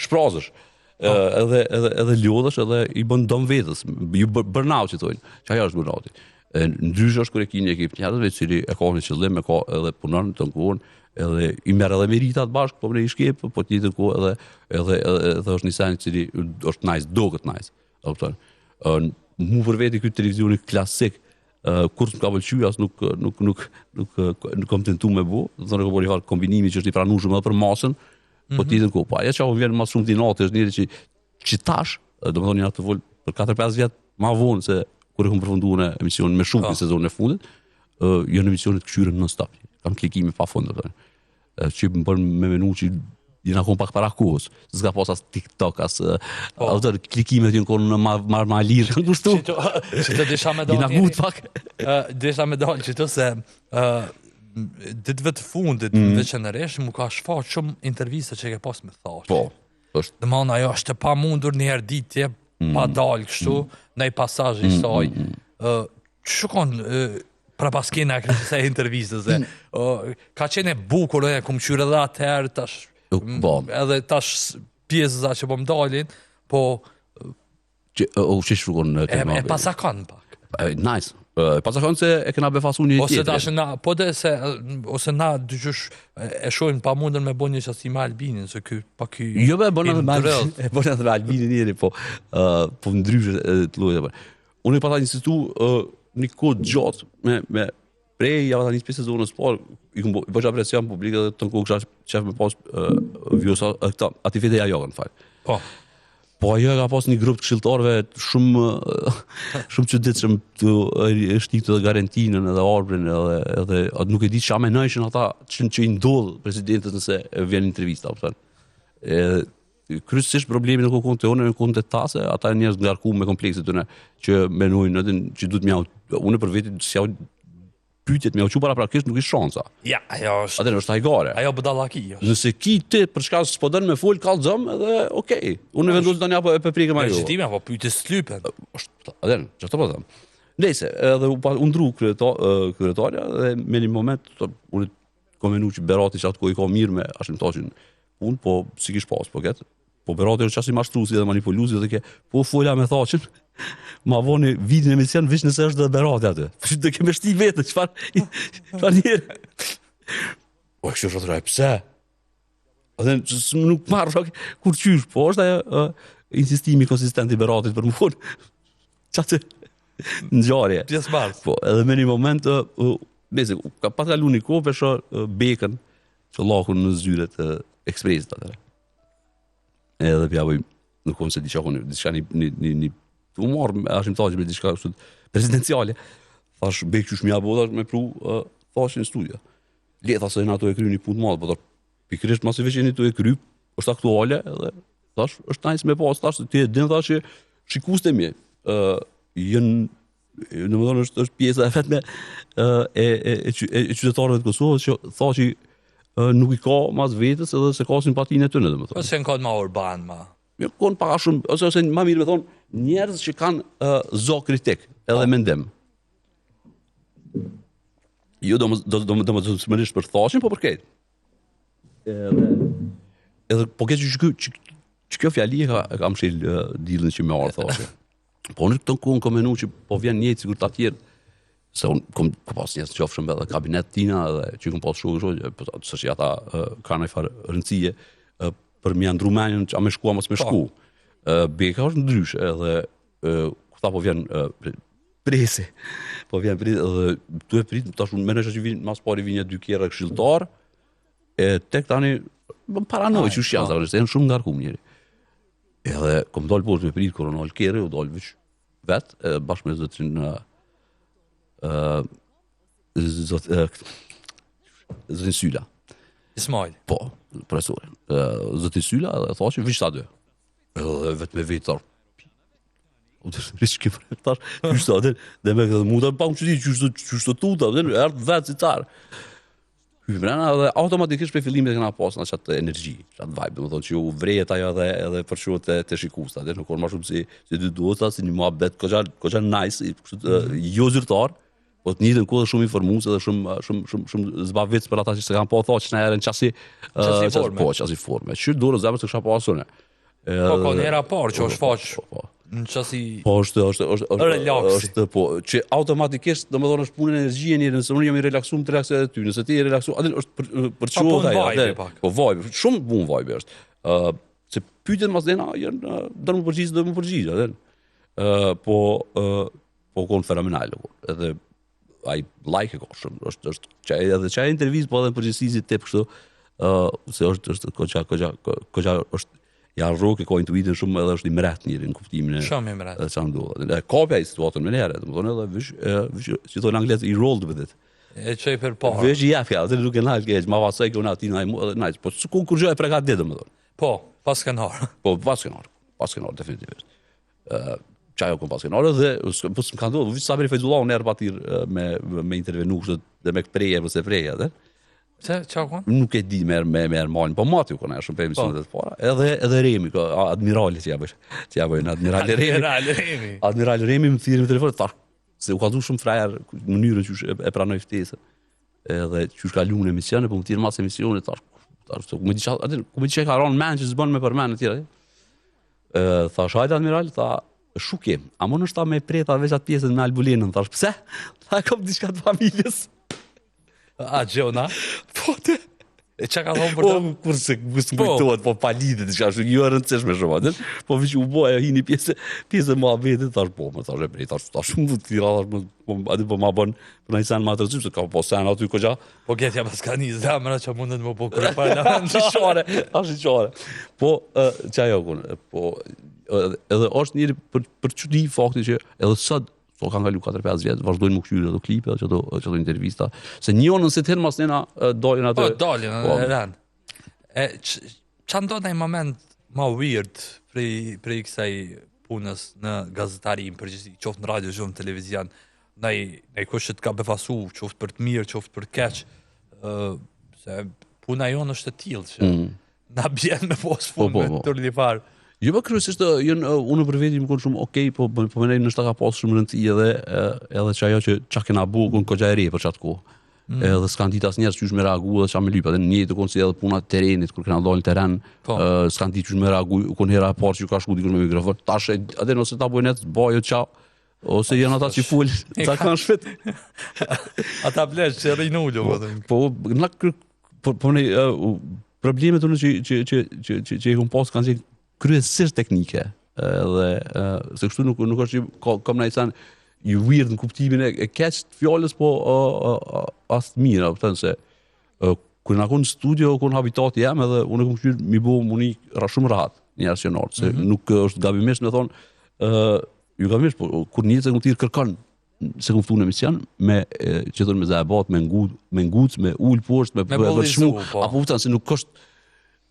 shprazësh. Po. Edhe edhe edhe lodhesh edhe i bën dëm vetes. Ju burnout që thonë. Që ajo është burnouti. E ndryshe është kur e ki një ekip njerëzve i cili e ka një qëllim, e ka edhe punon të kohën, edhe i merr edhe meritat bashkë, po me i shkep, po të njëjtën kohë edhe edhe edhe, edhe është një sen i cili është nice, doket nice. A kupton? Ë mu për veti ky televizioni klasik uh, kur s'më ka pëlqy as nuk nuk nuk nuk nuk kam tentu me bo, do të thonë ka bërë kombinimi që është i pranueshëm edhe për masën, mm -hmm. po të mhm. njëjtën kohë. Po ajo që po vjen më shumë dinati është njëri që që tash, do të thonë jena tu fol për 4-5 vjet më vonë se kur e kam përfunduar në emisionin me shumë po. sezonin e fundit, ë uh, janë emisionet këqyren non stop. Kam klikime pa fund, do të thonë. që më bën me menu që jena kon pak para kohës. S'ka pas as TikTok, as po. ato klikimet janë konë në ma ma, ma lirë kanë kushtu. Që të, që të desha me dalë. Jena ngut pak. Ë desha me dalë që të se ë ditëve të fundit mm. veçanërisht më ka shfaq shumë intervista që ke pas me Thaçin. Po. Është. Domethënë ajo është e pamundur një herë ditë mm. pa dalë kështu mm. në një pasazh i mm, saj. Mm, mm. Ë mm. Shukon prapaskena e kësaj intervistës se mm. o, ka qenë e bukur e kum qyr edhe atëherë tash po. edhe tash pjesëza që po më dalin, po që o që shukon në e, e pasakon pak. E, nice. E pasakon se e kena befasu një tjetër. Ose tash na po dhe se ose na dyqysh e shohim pamundur me bo një qasi me Albinin se ky pa ky. Jo be bën edhe me e bën edhe me Albinin njëri po uh, po ndryshe të llojit apo. Unë e pata insistu uh, një kohë gjatë me, me prej ja pata nisë prej sezonës parë, i kom bo, i bëjsha presion publik edhe të në kohë kisha qef me pas uh, Vjosa, uh, këta, Atifete Jahjagën, fal. Po. Po ajo e ka pas një grup të këshilltarëve shumë shumë çuditshëm të e shtiktë edhe Garentinën edhe Arbrin edhe edhe atë nuk e di çka menojshin ata që që i ndodh presidentit nëse vjen intervista, apo E kryesisht problemi nuk u kon te unë, nuk u kon te ta se ata janë njerëz ngarkuar me komplekse të që menojnë edhe që duhet më unë për vetë si jau pyetjet me jau çu paraprakisht nuk i shansa. Ja, ajo është. Atë është hajgare. Ajo budallaki është. Nëse ki ti për çka s'po don me fol kallzom edhe okay. Unë vendos tani apo e prekim ajo. Legjitime apo pyetje s'lypen. Është, atë, çfarë po them. Nëse edhe u pa u ndru kryetar kryetarja dhe me një moment unë Kom menu që Berati që atë kohë i ka mirë me Hashim Thaçin punë, po si kish pas, po këtë. Po Berati është qasi mashtrusi dhe manipulusi dhe ke, po fola me Thaçin, ma voni video në emision, veç nëse është dhe Berati aty. Po që të keme shti vetë, çfarë, çfarë njeri? Po kështu është pse? Dhe nuk marr shok kur qysh, po është ajo uh, insistimi konsistent i Beratit për më fol. Çatë. Ngjarje. Pjesëmarrës. Po, edhe me një moment, uh, Bese, ka pas kalu një kohë, pe shoh uh, Bekën, Çollakun në zyret të Ekspresit atëherë. Edhe pja bëj, nuk kom se diçka konë, diçka një, një, një, një u marrë me Hashim Thaçin me diçka kështu presidenciale. Thash, Bekë qysh m'ja bo, thash, me pru uh, Thaçin në studio. Le, tha se jena tu e kry një punë të madhe, po thash, pikërisht masi veç jeni tu e kry, është aktuale edhe thash, është nice me pas, thash, ti e din thash që shikuesit e mi, ë uh, janë domethënë është është pjesa e vetme ë e e e, e, e qytetarëve të Kosovës që Thaçi nuk i ka mas vetes edhe s'e ka simpatinë e tyre domethënë. Po se kanë ma urban ma. Jo kon pak a shumë ose ose më mirë me thon njerëz që kanë uh, zo kritik edhe po. mendim. Jo do do do do do sigurisht për Thaçin, po për krejt. Edhe edhe po keq që ky që, që kjo fjali e ka e ka mshel uh, dillin që me ardh Thaçi. Po unë këtë kohën kom menu që po vjen njëjtë sikur ta tjerë se unë kom, kom pas njerëz qofshëm edhe kabinet tina edhe që kom pas shumë kështu, po s'është që ata uh, kanë një farë rëndësie uh, për me ndru menjen që a me shku a mos me po. shku. Uh, Beka është ndryshe edhe uh, këta po vjen uh, presi. Po vjen prit edhe tu e prit tash unë mendoj që vin mas pari vin një dy kerra këshilltar e tek tani më paranoj që janë po. zakonisht janë shumë ngarkum njëri. Edhe kom dal poshtë me prit kur u nal kerri u dal veç vet e, bashkë me zotrin ë zot e, zotin Syla. Ismail. Po, profesorin. Zotin Syla edhe Thaçi veç ta dy. Edhe vetë me vetë thash. U të rishki për tash, qysh të atë, dhe me këtë mu të pa më qysh qysh të qysh të tuta, dhe erdh vetë si car. Hy mrena dhe automatikisht prej fillimit e kena pas në qatë energji, qatë vibe, domethënë që u vrejet ajo edhe edhe përçohet te te shikuesat, dhe nuk ma shumë si si dy dosta, si një muhabet goxha goxha nice, kështu mm -hmm. jo zyrtar, po të njëjtën kohë shumë informues edhe shumë shumë shumë shumë zbavitës për ata që s'e kanë pa Thaçin najherë në qasi qasi forme. Po, qasi forme. Që dorën zemër s'e kisha pa asune. Po, po, në hera parë që është po, shfaq po, po. në qasi Po është është është është relaksi. Është po, që automatikisht domethënë është punë energjie njëri, nëse unë jam i relaksuar, të relaksoj edhe ty, nëse ti je i relaksuar, atë është për për çu po, ajo. Vibe, po vibe, shumë punë vibe është. Ë uh, se pyetjet mas dena janë do më përgjigj, do më përgjigj, atë. Ë po ë po kon fenomenal, edhe ai like e ka shumë, është është çaj edhe çaj intervistë, po edhe në përgjithësi si tip kështu, ë uh, se është është koça koça koça është ja rrok e ka intuitën shumë edhe është i mreht njëri në kuptimin e shumë i mreht. Edhe çfarë ndodh. E kapi ai situatën më herë, domethënë edhe vish vish si thonë anglez i rolled with it. E çoi për para. Vish ja fjalë, atë nuk e nal keq, ma pasoj këtu aty ndaj mua edhe nice, po s'ku kurrgjë e pregatit domethënë. Po, pa skenar. Po, pa skenar. Pa skenar definitivisht. Qajo kom pas skenar dhe po s'më ka ndodhur, veç Sabri Fejzullahu një herë patir me me intervenu kështu dhe me preje ose preje edhe. Pse çka kon? Nuk e di më me me Ermalin, po mati u kon shumë për emisionet po. të para. Edhe edhe Remi, ko, admirali që ja bësh. Që ja bëjnë admiral Remi. Admiral Remi. Admiral Remi më thirri në telefon, thash se u kallzu shumë frajer mënyrën qysh e, e pranoi ftesën. Edhe qysh ka lunë emision, po më thirri mas emisionit, thash, thash, ku më di çfarë, atë ku më di çka ka rënë mend që s'bën me përmend etj. Ë thash hajde admiral, tha shuke, a mund është ta me preta veç atë pjesën me Albulenën, thash pse? Tha kam diçka të familjes. A gjona? Po te. E çka ka thonë për të? Po kur se kur s'më po. kujtohet, po pa lidhje diçka ashtu, jo e rëndësishme shumë atë. Po veç u bë ajo hini pjesë, pjesë e muhabetit, thash po, më thash e prej, thash thash shumë të tira, thash më po aty po ma bën për ndonjë sen ma të rëndësishëm, se ka po sen aty koxha. Po getja pas ka një zemra që mundet më po kërë parlament. Ashiqare, ashiqare. Po, që ajo kun, po, edhe është njëri për, për çudi fakti që edhe sot, po kanë kalu 4-5 vjet, vazhdojnë më kqyrë ato klipe, që ato, që ato intervista, se njënën si të hinë mas njëna dalin atë. Po, dalin, po, e rënë. E, që ndodh në moment ma weird prej, prej kësaj punës në gazetari në përgjithësi, qoftë në radio, qoftë në televizion, naj, naj kush që të ka befasu, qoftë për të mirë, qoftë për të keq, uh, se puna jonë është e tillë që mm. na bjen me pos po, fund po, me po. turli farë. Jo, po kryesisht janë unë për veti më kon shumë okay, po po po mendoj ndoshta ka pas shumë rëndësi edhe edhe që ajo që çka kena bu kon goxha e re për çat kohë. Mm. Edhe s'kan ditë as njerëz qysh me reagu edhe çka me lyp, edhe njëjtë kon si edhe puna e terrenit kur kena dalë në terren, po. uh, s'kan ditë qysh me reagu, kon hera e parë që ka shku dikush me mikrofon. Tash edhe nëse ta bojnë atë, bajo ça Ose janë ata që fol, ta kanë shpet. Ata pleq që rrinë ulur, po, po, po, na po, po ne uh, problemet unë që që që që që, që i kam pas kanë qenë kryesisht teknike. Edhe uh, se kështu nuk nuk është që ka kam ndaj sen. i weird në kuptimin e, e keq të fjalës, po uh, uh, as të mirë, a kupton se uh, kur na kon në studio, kon habitati jem edhe unë e kom kqyr mi bo mu ni ra shumë rahat njerëz që janë se mm -hmm. nuk është gabimisht me thonë ë uh, ju gabimisht, po kur një se kom thirr kërkon se kom ftu në emision me e, që thonë me zabat, me ngu, me nguc, me ul poshtë, me me përçmu, po. apo kupton se nuk është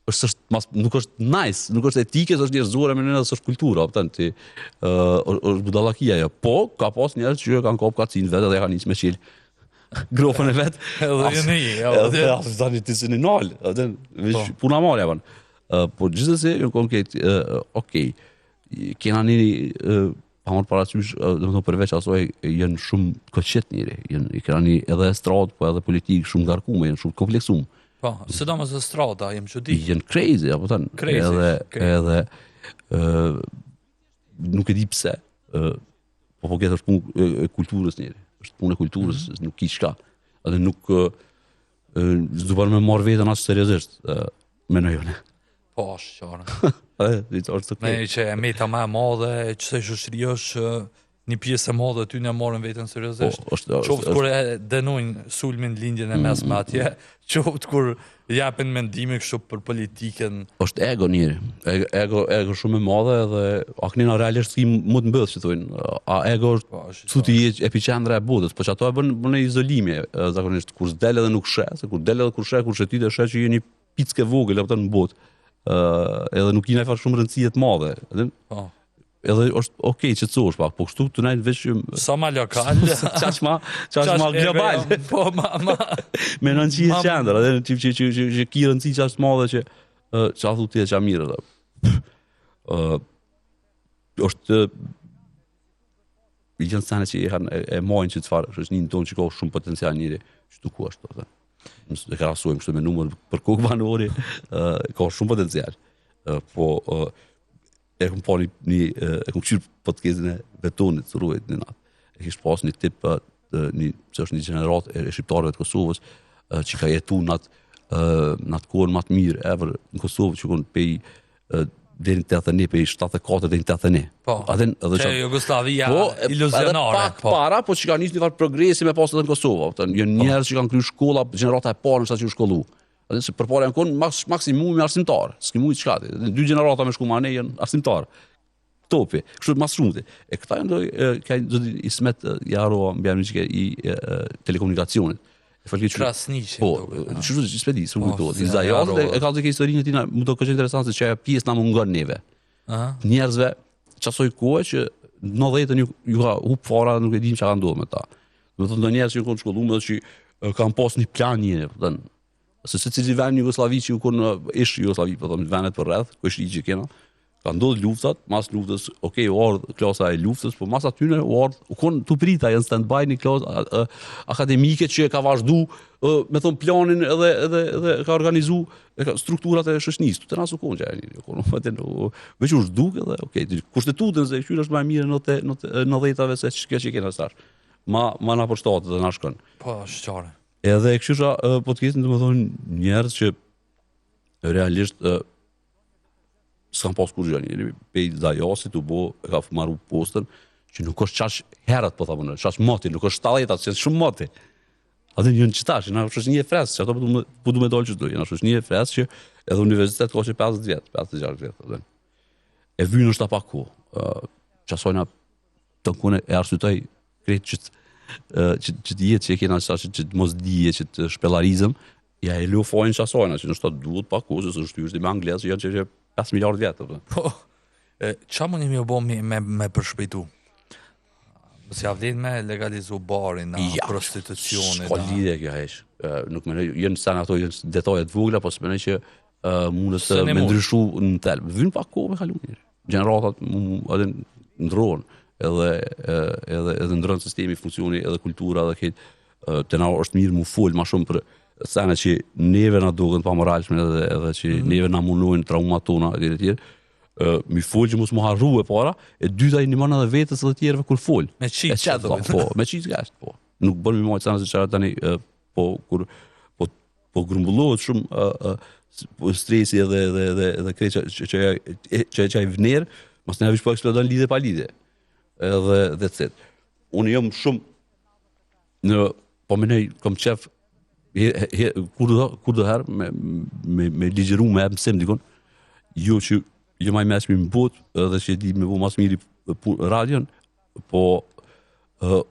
është është mas, nuk është nice, nuk është etike, s'është njerëzore me nëna, s'është kultura, kupton ti. Ë uh, është budallakia ajo. Po, ka pas njerëz që kanë kap kacin vetë dhe kanë nisë me çel gropën e vet. Edhe As- ju një, Edhe as tani ti s'e nal, atë veç Po. puna marrja bën. Ë, po gjithsesi ju kon këtë, ë, okej. Kena një ë, pa marrë parasysh, ë, domethënë përveç asaj janë shumë koqet njëri, janë i kena një edhe estradë, po edhe politikë shumë ngarkume, janë shumë të kompleksuar. Po, sidomos estrada, jem çudi. Janë crazy, apo thënë. Crazy, Edhe crazy. edhe ë nuk e di pse, ë po po këtë është punë e, e kulturës njëri. Është punë e kulturës, mm -hmm. nuk ki çka. Edhe nuk ë ë, s'du bërë me marrë veten as seriozisht, ë menoj unë. Po, është qarë. Ë, është është Me okay. që e meta më e madhe, e qësaj shoqëri është që një pjesë e madhe aty ne marrin veten Po, seriozisht. është është, Qoftë është kur e dënojnë sulmin lindjen e mesme atje, qoftë kur japin mendime kështu për politikën. është ego njëri. Ego, ego, ego shumë e madhe edhe a kënina realisht si më të mbyll që thonë. A ego është Po, është Thu ti je epiqendra e botës, po që ato e bën bën izolimi, e, zakonisht kur s'del edhe nuk sheh, se kur del edhe kur sheh, kur shëtit e sheh që je një pickë e vogël apo në botë. Ë edhe nuk i na far shumë rëndësie të madhe. Edhe Po. edhe është okay që të thuash pak, po kështu të najnë veç që- Sa ma lokal, çaq ma çaq ma ego global. jam, Po, ma ma Me nën që je Ma- qendër, edhe që që që që, që ki rëndësi çaq të madhe që ë ç'a thu ti e ç'a mirë edhe. Ë është i gjën sene që i kanë e, e majnë që të farë, shoqëninë tonë që ka shumë potencial njëri, që tu ku është, do të thënë. Nëse e krahasojmë kështu me numër për kokë banori, ë ka shumë potencial. Ë, po ë, e kom pa një, një ë, e kom kqyr podcastin e Betonit të ruajt një natë. E kish pas një tip ë, të- një që është një gjeneratë e, e shqiptarëve të Kosovës ë, që ka jetu në atë ë, në atë kohën më të mirë ever në Kosovë që kon pej ë, deri në 81, pej 74 deri në 81. Po. Atë edhe Që që Jugoslavia Po, e- iluzionare, edhe pak po. para, po që ka nisë një farë progresi me pas edhe në Kosovë. a kupton? Janë njerëz që kanë kryer shkolla, gjenerata e parë nështë që u shkollu. Edhe se përpara janë konë maks, maksimumi arsimtar, s'ki mujt çka ti. Dy gjenerata me shku më anej janë arsimtar. Topi, kështu mas shumti. E këta janë do e, ka zoti Ismet e, ja harrova mbi emrin që ke i e, e, telekomunikacionit. E falë që Krasniqi. Po, duket, a? çu çu s'e di, s'u Po, kujtohet. si, I Zajazit harrova. e, e ka dhënë historinë e tij, mu do ka qenë interesante se që ajo pjesë na mungon neve Aha. njerëzve çasoj kohë që në 90-ën ju, ju ka hup fara nuk e dim çka ka ndodhur me ta. Do të thonë do njerëz që kanë shkolluar dhe që e, kanë pas një plan një, po thënë. Se secili vend në Jugosllavi që u kon e, ish Jugosllavi, po thonë vendet përreth, ku është ligji kena, ka ndodhur luftat, mas luftës, okay, u ardh klasa e luftës, po mas atyne u ardh, u kon tu prita, janë stand-by një klasë a- a- akademike që e ka vazhdu, ë, me thon planin edhe edhe edhe ka organizu e ka strukturat e shoqënisë. Tu të nas u kon gjë, u kon, atë u veç u zhduk edhe, okay, ti- kushtetutën se kqyr është më e mirë në të në të 90-tave se kjo që kena tash. Ma ma na përshtatet dhe na shkon. Po, është qarë. Edhe e këshysha ë, podcastin domethënë njerëz që realisht ë, s'kan pas kurrë gjë, njeri pej Zajasit u bo, e ka marru postën që nuk është çaq herët po thamë, çaq moti, nuk është 70-at, që janë shumë moti. Atë një në qitash, na është një e fres, që ato po du me, po du me dalë që do, jena është një e fres që edhe universitet ka që 50 vjet, 56 vjet, atë. E vynë është pak kohë. Ë, Qasojna të kune e arsytoj krejt që të, ë, që, që të jetë që e kena që, që, që të mos dije, që të shpellarizëm, ja e lu fajin qasojna, që nështë duhet pak kohë, se s'është është me anglez, që janë që, që 5 miliard vjet, apo. Po, e, qa mund jemi u bo me, me, me përshpejtu? Mos ja vlen me legalizu barin, a, Ja, prostitucionin. S'ka a. lidhje kjo heq. Ë, Nuk mendoj, janë sen ato janë detaje të vogla, po s'mendoj që ë, mundet Se të ne me mund. ndryshu në thelb. Vyn pak kohë me kalu mirë. Gjeneratat mu- mu- atë ndrohen edhe ë, edhe edhe ndron sistemi, funksioni, edhe kultura edhe këtë. Ë, Të na është mirë mu fol më shumë për sene që neve na duken pa moralshme edhe edhe që mm -hmm. neve na munojnë traumat tona etj etj. Ë mi fol që mos më harru e para, e dyta i ndihmon edhe vetes edhe tjerëve kur fol. Me qitë, E qetë, që thonë. po, me qitë gashtë, po. Nuk bën mi majtë sana se çfarë tani e, po kur po po grumbullohet shumë ë, ë, s- po stresi edhe edhe edhe edhe krejt që që që që, që, që ai vner, mos na vish po eksplodon lidhje pa lidhje. Edhe that's it. unë jam shumë në po menoj kom qef he, he, kur do kur do herë me me me ligjëru me mësim dikun jo që jo ma i meçmi në botë edhe që e di me bo mas miri radion po uh,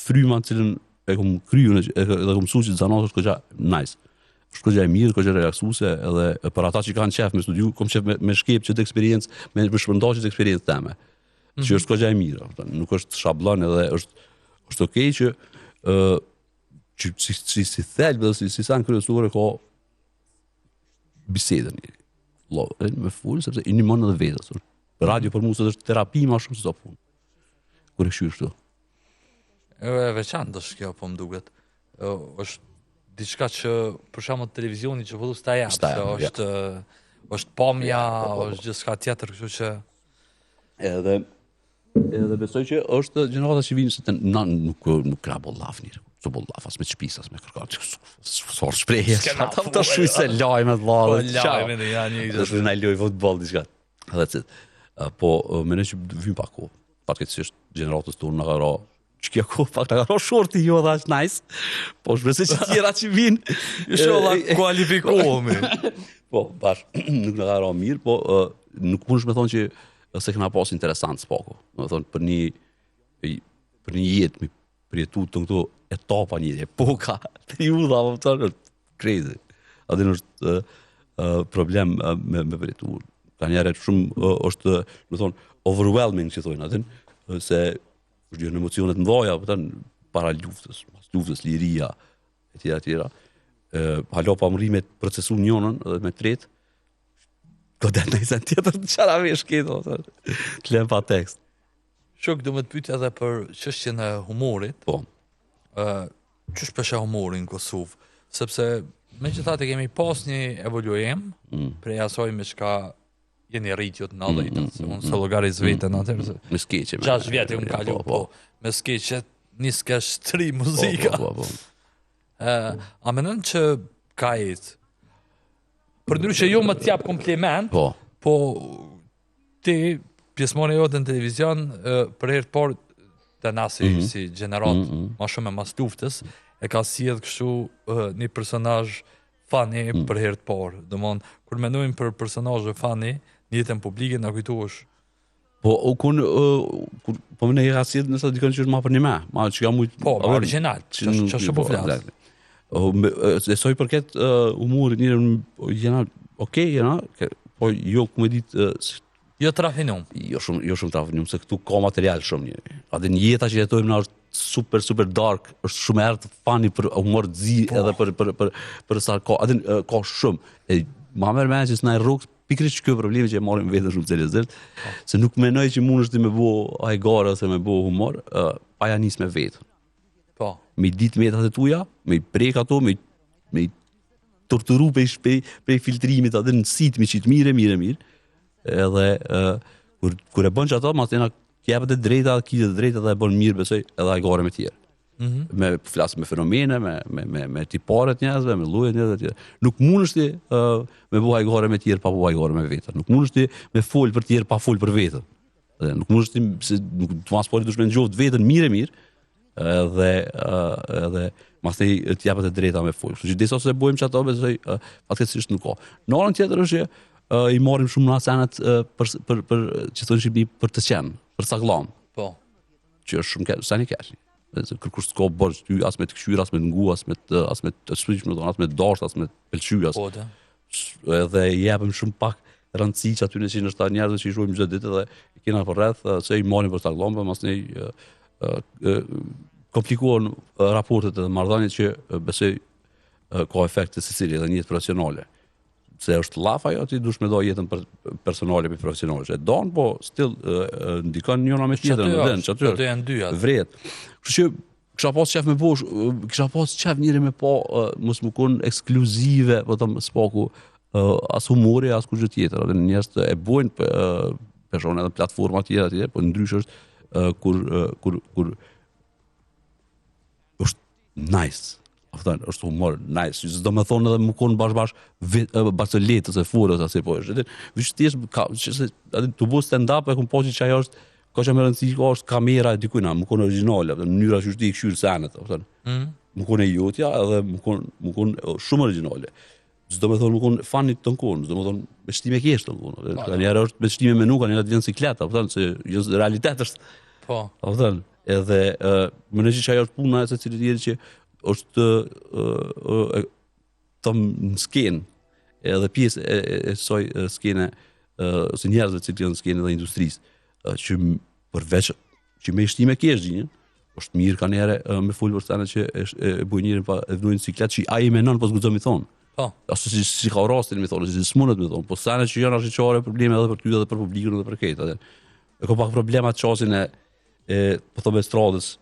fryma në cilën e kom kryu në, e, edhe kom mësu që zanat është kogja nice. Është kogja e mirë, kogja relaksuse, edhe për ata që kanë qef me studiu, kom qef me, me shkep qët eksperiencë, me, me shpërnda qët eksperiencë teme. Mm -hmm. Që është kogja e mirë, nuk është shablon edhe është është okej që ë që si si si thelb dhe si si sen kryesore ka bisedën një. Lo, me fol sepse i ndihmon edhe vetes. Radio për mua sot është terapi më shumë se sa punë. Kur e kqyr kështu. E veçantë është kjo, po më duket. Është diçka që për shembull televizioni që po s'ta jap, se është është pamja, po, po, po. është gjithçka tjetër, kështu që edhe edhe besoj që është gjenerata që vijnë se të, na nuk nuk ka bo llaf njëri. S'u bo llaf as me çpis as me kërkan. Sor shprehje. Ata të shuj se lajme vëlla. Po lajme dhe janë një gjë. Është na loj futboll diçka. That's it. Po mendoj që vyn pak kohë. Fatkeqësisht gjeneratës tonë na ka ra që kjo kohë pak na ka ra shorti jo dhe është nice. Po shpresoj që tjera që vinë. Inshallah kualifikohemi. po, bash nuk na ka ra mirë, po nuk mundesh me thonë që se kena pas interesant s'paku. Do të thonë për një për një jetë mi përjetu të këto etapa një epoka, periudha, po thonë, është crazy. A din është uh, uh, problem uh, me, me përjetu. Ka njerë shumë uh, është, me thonë, overwhelming që thonë, a din, se është janë emocionet mëdha, po thonë, para luftës, mas luftës, liria, e tjera, e tjera. Uh, hala pa mrri me procesu njënën dhe me tretë, godet në i tjetër të qara vesh këto, të lem pa tekst. Shok, du me të pytë edhe për çështjen e humorit. Po. Ë, qysh po e sheh humorin në Kosovë? Sepse megjithatë kemi pas një evoluim mm. prej asaj me çka jeni rritë ju të nëntëdhjetën, mm, mm, se unë mm, s'e llogaris mm, veten mm, atëherë. Se me skeqe. 6 vjet unë kalu, po, po, me skeqe, një skeq, tri po, muzika. Po, po, po. Ë, a mendon që ka ecë? Përndryshe jo me t'jap kompliment, po, po Ti pjesëmarrja jote në televizion për herë të parë te na si, mm -hmm. si gjeneratë mm -hmm. ma shumë e mas luftës e ka sjell kështu një personazh funny mm -hmm. për herë të parë. Domthon kur mendojmë për personazhe funny në jetën publike na kujtohesh Po, u kun, uh, kur, po më ne ka sjell nëse dikon që është ma për një me, ma që ka mujt... Po, ma original, që që që po po flas. E sa i përket uh, humorit, njëri, jena, okej, jena, po jo ku me ditë uh, Jo të rafinum. Jo shumë, jo shumë të rafinum, se këtu ka material shumë një. A dhe një jeta që jetojmë na është super super dark, është shumë erë të funny për humor të zi po. edhe për për për për sa ka, a din ka shumë. E ma merr mendja që s'na e rrok pikërisht ky problemi që e marrim veten shumë seriozisht, po. se nuk mendoj që mundesh ti me bo hajgare ose me bo humor, uh, pa ja nis me veten. Po. Me i ditë metat e tuja, me i prek ato, me me i torturu prej prej, prej filtrimit atë në sitë me qitë mirë, mirë, mirë. Edhe uh, kur kur e bën qato, mas tena t'jepet e drejta, ki të drejta dhe e bën mirë, besoj, edhe hajgare me tjerë. Mm -hmm. Me flas me fenomene, me me me me tiparet njerëzve, me llojet njerëzve të tjerë. Nuk mundesh ti uh, me bo hajgare me tjerë pa bo hajgare me veten. Nuk mundesh ti me fol për tjerë pa fol për veten. Dhe nuk mundesh ti se nuk të mas pari dush me njoft veten mirë e mirë, edhe edhe masnej të jepet e drejta me fol. Kështu që derisa s'e bojmë qato besoj fatkeqësisht nuk ka. Në anën tjetër është që i marrim shumë na senet për për për që thonë shqipni për të qenë, për sakllam. Po. Që është shumë keq, sa një keq. Dhe kërkush s'ka borxh ty as me të kqyr, as me të ngu, as me të as me të shpësh, me thonë, as me të dashtë, as me të pëlqy, as. Po, da. Edhe i japim shumë pak rëndësi që aty në që nështë njerëzve që i shohim çdo ditë dhe i kena për rreth se i marrin për sakllam, po masnej komplikohen raportet edhe marrëdhëniet që besoj ka efekte secili edhe në jetë profesionale. Se është llaf ajo ti dush me do jetën për personale për profesionale. E don, po still ndikon njëra me tjetrën, në den, qaty është. janë dyja. Vret. Kështu që kisha pas qef me bo, kisha pas qef njëri me pa mos më kon ekskluzive, po them s'paku as humori as kurrgjë tjetër. Edhe njerëz të e bojnë person edhe platforma tjera tjera, po ndryshe është kur kur kur është nice. A thon, është humor nice. S'do me thonë edhe më konë bash bash barcoletë ose furë ose si po është. Veç thjesht ka që se atë tu bo stand up e kum pa që ajo është Ka që me rëndësi ka është kamera e dikujna, më konë origjinale, në mënyra që ti i kqyr senet, a kupton. Mm. Më konë e jotja edhe më konë më konë shumë origjinale. S'do me thonë më konë funny të konë, s'do me thonë me shtime kesh të konë. Po, ka njerë është me shtime menu, ka njerë të vjen siklet, a kupton, se jo realitet është. Po. A kupton, edhe uh, më që ajo është puna e secilit njeri që është uh, uh, të në skenë, edhe pjesë e, e, e saj skene, ose njerëzve që janë në skenë dhe industrisë, që përveç që me shtime kesh gjinjën, është mirë ka njerë me fol për sene që e, e, e bujnë njerin pa e vnujnë siklet që ai menon po s'guxon mi thonë. Po. Ose si, si ka rastin mi thonë, si s'mundet mi thonë, po sene që janë ashiqare probleme edhe për ty edhe për publikun edhe për këtë. E ka pak problema të qasin e, e po thom estradës,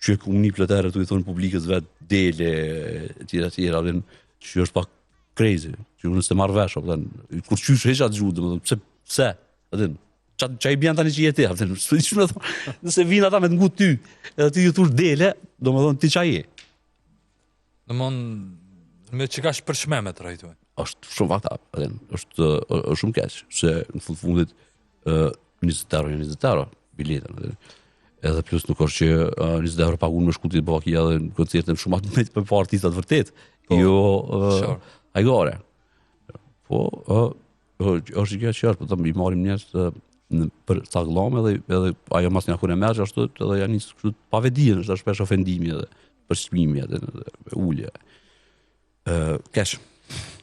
që e kum ni plot herë tu i thonë publikës vet dele e tjera tjera, dhe që është pak crazy, që unë s'e marr vesh, apo kur qysh heq atë gjuhë, domethënë pse pse, atë ça ça i bjen tani që je ti, apo s'po di ç'më thonë, nëse vijnë ata me të ngu ty, edhe ti ju thush dele, domethënë ti ça je. Domethënë me që ka shpërshme me trajtu. Është shumë fucked up, atë është është shumë keq, se në fund fundit ë 20 euro, 20 euro biletën, atë. Edhe plus nuk është që uh, 20 euro pagun me shku ti bakia dhe në koncerte më shumë atë me të pa artistat vërtet. Po, jo uh, sure. hajgare. Po, ë është gjë që është, po them i marrim njerëz të në për sagllam edhe edhe ajo mas një kur e merr ashtu edhe janë nis kështu pa vetëdijen, është shpesh ofendimi edhe përçmimi edhe, edhe ulje. Ë kesh.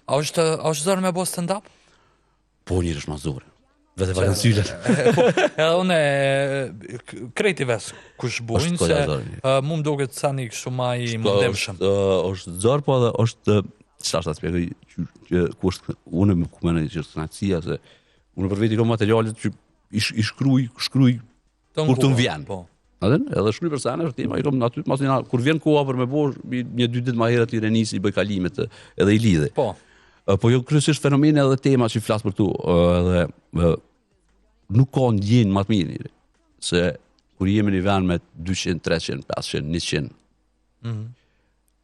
A është a është zor me bo stand up? Po njëri është ma zor. Vetë Valon Sylën. Po, edhe unë e, k- krejt i ves kush bujnë Është se zor, uh, mu më duket sa një kështu ma i mundimshëm. Është është zor po edhe është çfarë ta shpjegoj që, që ku është unë më ku mendoj që është kënaqësia se unë për veti kam materialet që i, sh- i shkruaj, shkruaj Të kur të më nguar, vjen. Po. Edhe edhe shkruaj për sene, është tema i kam aty pasi na kur vjen koha për me bo një dy ditë më herët i renisi i bëj kalimet edhe i lidhi. Po. Ë, Po jo kryesisht fenomene edhe tema që flas për tu, ë, edhe ë, nuk ka ndjenjë më të mirë njeri, se kur jemi në një vend me 200, 300, 500, 100, Mm -hmm.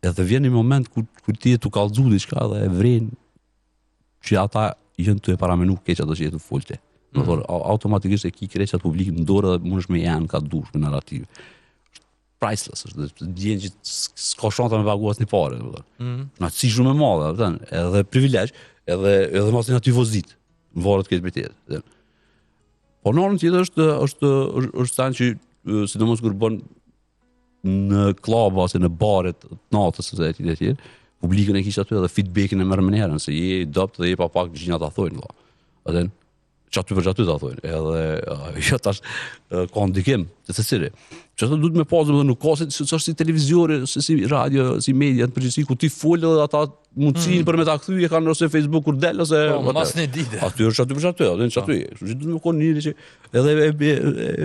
edhe vjen një moment kur kur ti je tu kallxu diçka dhe e vren që ata janë tu e paramenu keq ato që je tu fol ti. Do mm. thonë automatikisht e ki krejt atë publik në dorë dhe mundesh me janë ka dush me narrativë. Është priceless, është ndjenjë që s'ka shansa me pagu asnjë pare, do thonë. Mm -hmm. Kënaqësi shumë e madhe, do thonë, edhe privilegj, edhe edhe mos aty vozit. Varet këtë për tjetër. Po në anën tjetër është është është, është sen që sidomos kur bën në klaba ose në baret të natës ose etj etj, publikën e kisha aty edhe feedbackin e merr menjëherë, nëse je i dobët dhe je pa pak gjinat ta thonë vëlla. Atë që aty për aty ta thonë, edhe uh, jo tash uh, ka ndikim të secili. Që ato duhet me pas, domethënë nuk ka si si është si televiziori, si si radio, si media në përgjithësi ku ti fol edhe ata mundësinë mm. për me ta kthy e kanë ose Facebook kur del ose Po, mas një dite. Aty është aty për aty, aty është aty. Kështu që duhet me konë njëri që edhe e, e,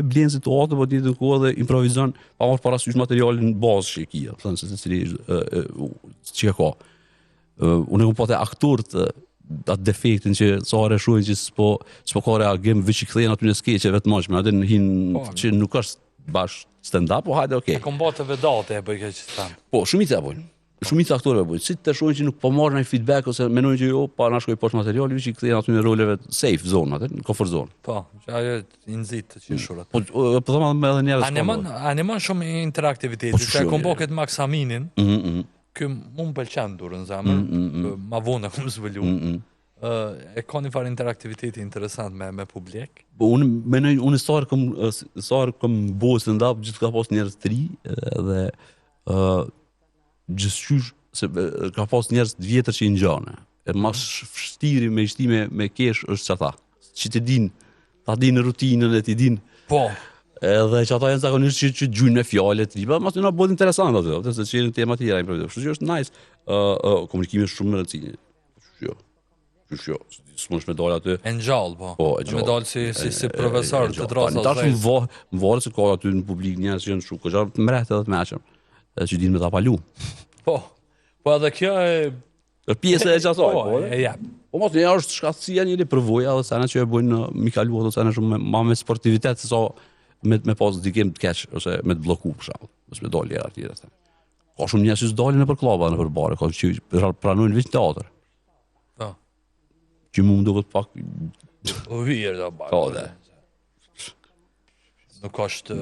e blen situatën, po ti të kohë edhe improvizon pa marrë parasysh materialin bazë që e ki, do thënë se secili e, e, që e ka. E, Unë e kam pa te aktorët e, atë defektin që sa herë shohin që s'po s'po ka reagim, veç i kthehen aty në skeqe vetëm më, aty në hin Po, që nuk është bash stand up, po hajde okay. E kom ba të vedate e bëj keq stand. Po, shumica e bojnë. Shumica aktorëve bojnë. Si të shohin që nuk po marrin ai feedback ose mendojnë që jo, pa na shkoj poshtë materiali, veç i kthehen aty në roleve safe zone, atë në comfort zone. Po, që ajo i nxit të qeshurat. Po po po them edhe edhe njerëz. Animon, animon shumë interaktiviteti, Po, se e shumë, kom bo je. këtë Max Aminin, Mhm, mhm, ky mu më pëlqen durën zemër, mm, mm, ma vonë e kom zbulu. mm, mm. Ë, e ka një farë interaktiviteti interesant me me publik. Po unë mendoj unë sa herë kam sa herë kam bo stand up gjithë ka pas njerëz të ri edhe ë gjithçysh se e, ka pas njerëz të vjetër që i ngjane. E ma vështiri me i me, me kesh është që ata. Që të din, ta din rutinën e ti din. Po, Edhe që ata janë zakonisht që, që gjujnë me fjalë të tjera, mas na bëhet interesant aty, atë se që janë tema tjera improvizuar. Kështu që është nice. Ë uh, uh, komunikimi është shumë me rëndësi. Kështu që jo. Kështu që jo. S'mundesh me dalë aty. e ngjall, po. Po, e gjallë. Me dalë si, si, si profesor E- e- e të gjallë. drasa Tani tash më va, më varet se ka aty në publik njerëz që janë shumë goxha të mrehtë edhe të mençëm, edhe që dinë me ta palu. Po, po edhe kjo e... Është pjesë e qasaj, Po, po. e jep. Po mos një është shkatësia njëri përvoja dhe sene që e bojnë në mi kalu ato sene shumë me, ma me sportivitet se sa me me pas ndikim të keq ose me të blloku për shembull, ose me dalë herë tjera. sene. Ka shumë njerëz që s'dalin nëpër klaba, nëpër bare, ka që pra- pranojnë veç në teatr. Po. Që mu më duket pak O weird, o bak. Po, dhe. Nuk është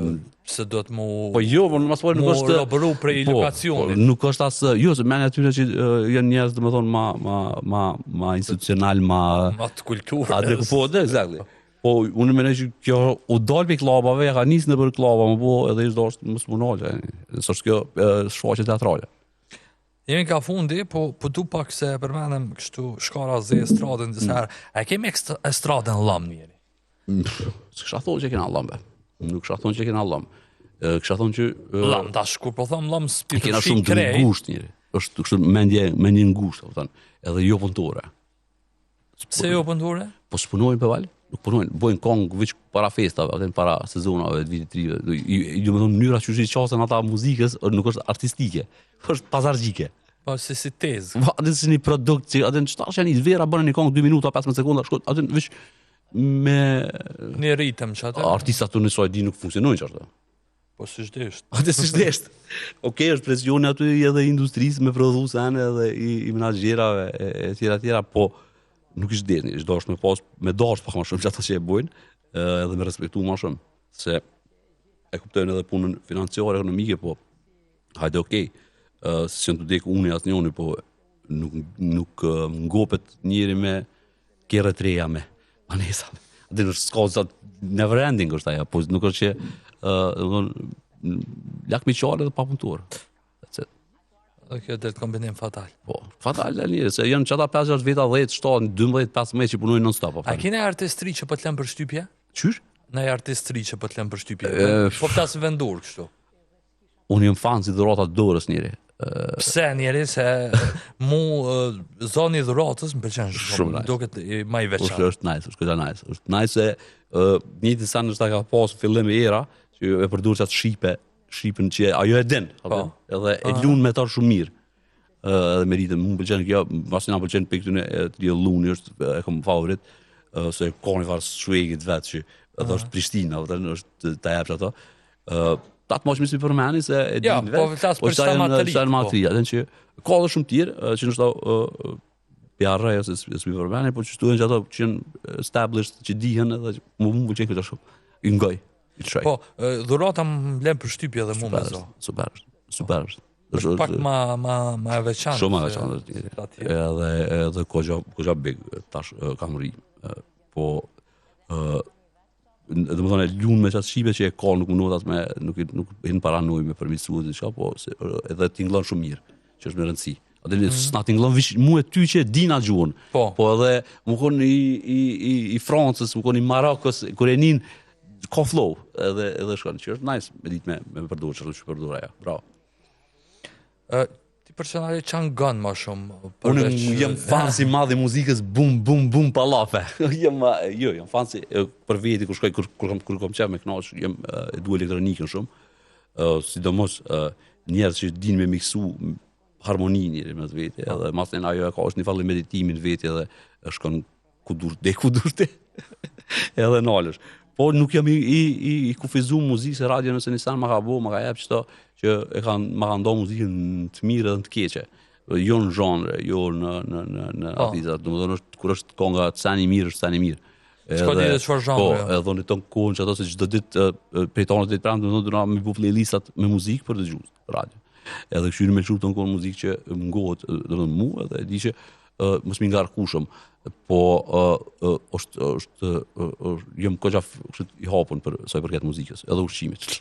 se do të mu Po jo, po mos po nuk është robëru prej po, lokacionit. Po, nuk është as jo, se mendja atyre që uh, janë njerëz domethënë ma ma ma ma institucional, ma ma të kulturës. A dhe po, dhe exactly. Po unë mendoj që kjo u dal prej klubave, ja ka nis nëpër klaba, më po edhe ish dashtë mos mu nal, s'është kjo shfaqje teatrale. Jemi ka fundi, po po du pak se e përmendëm kështu shkara ze estradën disa mm. herë. A kemi estradën llam njeri? S'kisha thonë që kena llam be. Nuk kisha thonë që kena llam. Kisha thonë që llam tash kur po them llam s'pi kena shumë të ngushtë njeri. Është kështu mendje mendje ngushtë, kupton. Edhe jo punëtore. Pse jo punëtore? Po s'punojnë për val, nuk punojnë, bojnë kongë veç para festave, atë para sezonave të vitit të ri. Do të thonë mënyra qysh i qasen ata muzikës nuk është artistike, është pazargjike. Po si si tezë. Po atë si një produkt që atë çfarë janë vera bën një kongë 2 minuta 15 sekonda, shkon atë veç me një ritëm që atë. Artistat tonë sa e di nuk funksionojnë çfarë. Po si desht. Atë si desht. Okej, është presioni aty edhe i industrisë me prodhu sene edhe i, i menaxherave e, e tjera tjera, po nuk është desht, është dasht me pas me dasht pak më shumë që ata që e bojnë, edhe me respektu më shumë se e kuptojnë edhe punën financiare, ekonomike, po hajde okej. Okay. S'janë tu dek unë as njoni, po nuk nuk ngopet njeri me kerre të reja me banesa. Atë nuk s'ka zot never ending është ajo, po nuk është që ë, uh, domethënë lakmiqarë dhe pa punëtor. That's it. Dhe kjo del kombinim fatal. Po, fatal del njëri, se janë qata 5 6 veta 10, 7, 12, 15 që punojnë non stop. A keni artist ri që po të lën përshtypje? Qysh? Në artist ri që po të lën përshtypje. Po flas vendor kështu. Unë jam fan si Dhurata Dorës njëri. Pse njëri se mu zoni i Dhuratës më pëlqen shumë, shumë nice. duket më i veçantë. Është është nice, është goxha nice. Është nice se uh, një sen është ta ka pas fillim e era që e përdor qatë shqipe, shqipen që ajo e din, po. edhe e lun me ta shumë mirë. Uh, edhe me ritëm, mu më pëlqen kjo, pasi na pëlqen për këtyne e të Luni është e kam favorit, uh, se ka një farë swagit vetë që edhe është Prishtina, edhe është ta jep ato. Ë ta të mos më si përmeni se e din vetë. Po flas po për sa më të ri. Sa më të ri, atë që ka edhe shumë tjerë që ndoshta pi harroj ose s'mi përmeni, po që janë ato që janë established, që dihen edhe më më pëlqen këto shumë. I ngoj. I çoj. Po, dhurata më lën përshtypje edhe mua më zo. Super, super. Është pak ma ma ma e veçantë. Shumë e veçantë. Edhe edhe goxha goxha big tash kam ri. Po ë domethënë e lun me qatë shqipe që e ka nuk mundohet as me nuk nuk hin paranojë me përmirësu diçka, po se, edhe tingëllon shumë mirë, që është me rëndësi. Atë mm -hmm. s'na tingëllon veç mu e ty që e dina gjuhën. Po. Po edhe mu kon i i i, i Francës, mu kon i Marokës, kur e nin ka flow, edhe edhe shkon, që është nice me ditë me me përdor çfarë që përdor ajo. Bravo. Ë ti personalisht ça ngon më shumë përveç Unë jam fan i madh i muzikës bum bum bum pa llafe. jam jo, jam fan si për veti kur shkoj kur kur kam kur kam qef me kënaq, jam e du elektronikën shumë. Ë sidomos njerëz që dinë me miksu harmoninë njëri me veti, po. edhe masnej ajo e ka është një farë meditimi në veti edhe shkon ku dush de ku dush ti. edhe nalesh. Po nuk jam i i i, i kufizuar muzikë se radio nëse një sen ma ka bo, ma ka jep çto që e kanë ma kanë nda muzikën në të mirë edhe në të keqe. Jo në zhanre, jo në në në në po. artista, domethënë është kur është konga sen i mirë, është sen i mirë. S'ka lidhje çfarë zhanre. Po, edhe unë ton kohën që ato se çdo ditë prej tonës deri pranë domethënë do na mi bu playlistat me muzikë për dëgju radio. Edhe kështu me lëshu ton kohën muzikë që më ngohet, domethënë mua edhe e di që uh, mos mi ngarku shumë, po uh, uh, është është uh, uh, jam goxha kështu i hapun për sa i përket muzikës, edhe ushqimit.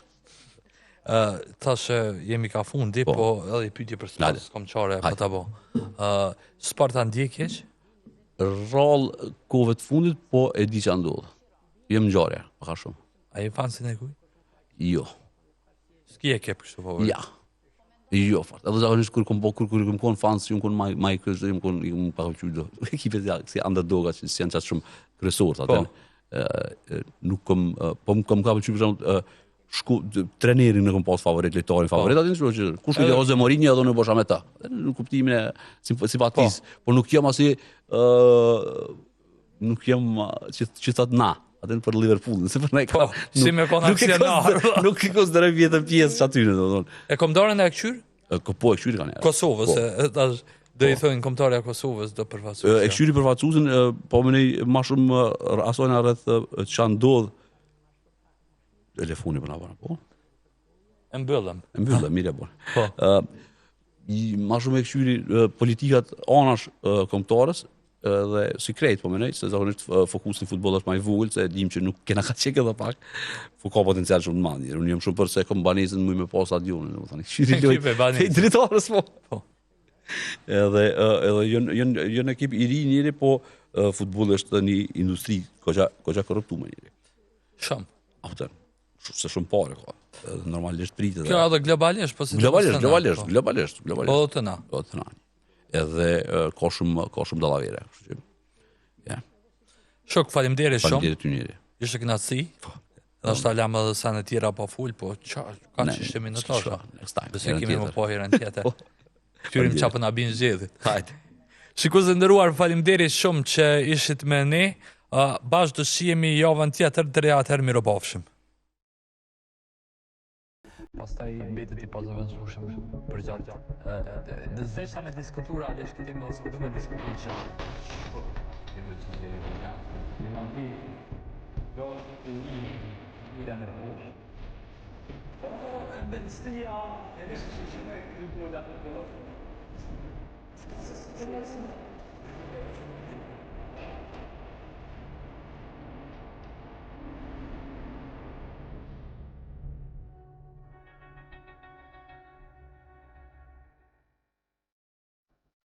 Ë uh, tash jemi ka fundi, po, po edhe i pyetje për sport, s'kam çare pa ta bo. Ë uh, sport a ndjek hiç? Rrallë kohëve të fundit, po e di çka ndodh. Jem ngjarje, pak a shumë. A je fan si kujt? Jo. S'ki ekip kështu favorit? Ja. Jo, fort. Edhe zakonisht kur kom kur kur kom kon fans, jam kon ma ma i kështë, jam kon i kom pa pëlqy do. Ekipet ja, si underdoga që s'janë qaq shumë kryesor, atë. Po. nuk kom po më kom ka pëlqy për shembull shku trenerin e kom pas favorit, lojtarin po. favorit, atë që kush i Jose Mourinho edhe unë bosha me ta. Në kuptimin e simpatisë, po. por nuk jam asi ë nuk jam që që thot na, atë për Liverpoolin, se për ne po, si me kon aksionar. Nuk e konsideroj veten pjesë që aty, do thonë. E kombëtaren e kqyr? E po e kqyri kanë. Kosovës, po. e tash do i po. thonë kombëtarja e Kosovës do përfaqësues. E kqyri përfaqësuesin, po më nej më shumë asojna rreth çka ndodh. Telefoni po na bën, po. E mbyllëm. E mbyllëm, mirë e bën. Po. Ë ma shumë e kqyri politikat anash kombëtares edhe si krejt po mendoj se zakonisht fokusi në futboll është më i vogël se e dim që nuk kena ka çek edhe pak, po ka potencial shumë të madh. Unë jam shumë për se kom banezën muj me pas stadionin, domethënë. Kqyri lojë. Te dritares po. Po. Edhe edhe jon jon jon ekip i ri njëri, po futbolli është një industri goxha goxha korruptuar njëri. Shumë. A kupton? Se shumë pare ka. Edhe normalisht pritet. Kjo edhe globalisht, po si globalisht, globalisht, po. globalisht, globalisht. Po të na. Po të na. Edhe ka shumë ka shumë dallavere, kështu që. Ja. Shok, faleminderit shumë. Faleminderit ty njëri. Ishte kënaqësi. Po. Ndoshta lamë edhe sene tjera pa fol, po qa, ka që ishte minutasha. Next time. Besoj kemi më po herën tjetër. Po. Kqyrim ça po na bin zgjedhjet. Hajde. Shikues të nderuar, faleminderit shumë që ishit me ne. Uh, bashkë do shihemi javën tjetër, deri atëherë mirupafshim. Pastaj mbetet i pazëvendësueshëm për gjatë. Në zesha me diskutu realisht këtë më s'po du me diskutu që. Po, kemi të gjeri për gjatë. Një më mbi, kjo është të një, një në poshtë. Po, mendësia, e në që që që me këtu gola.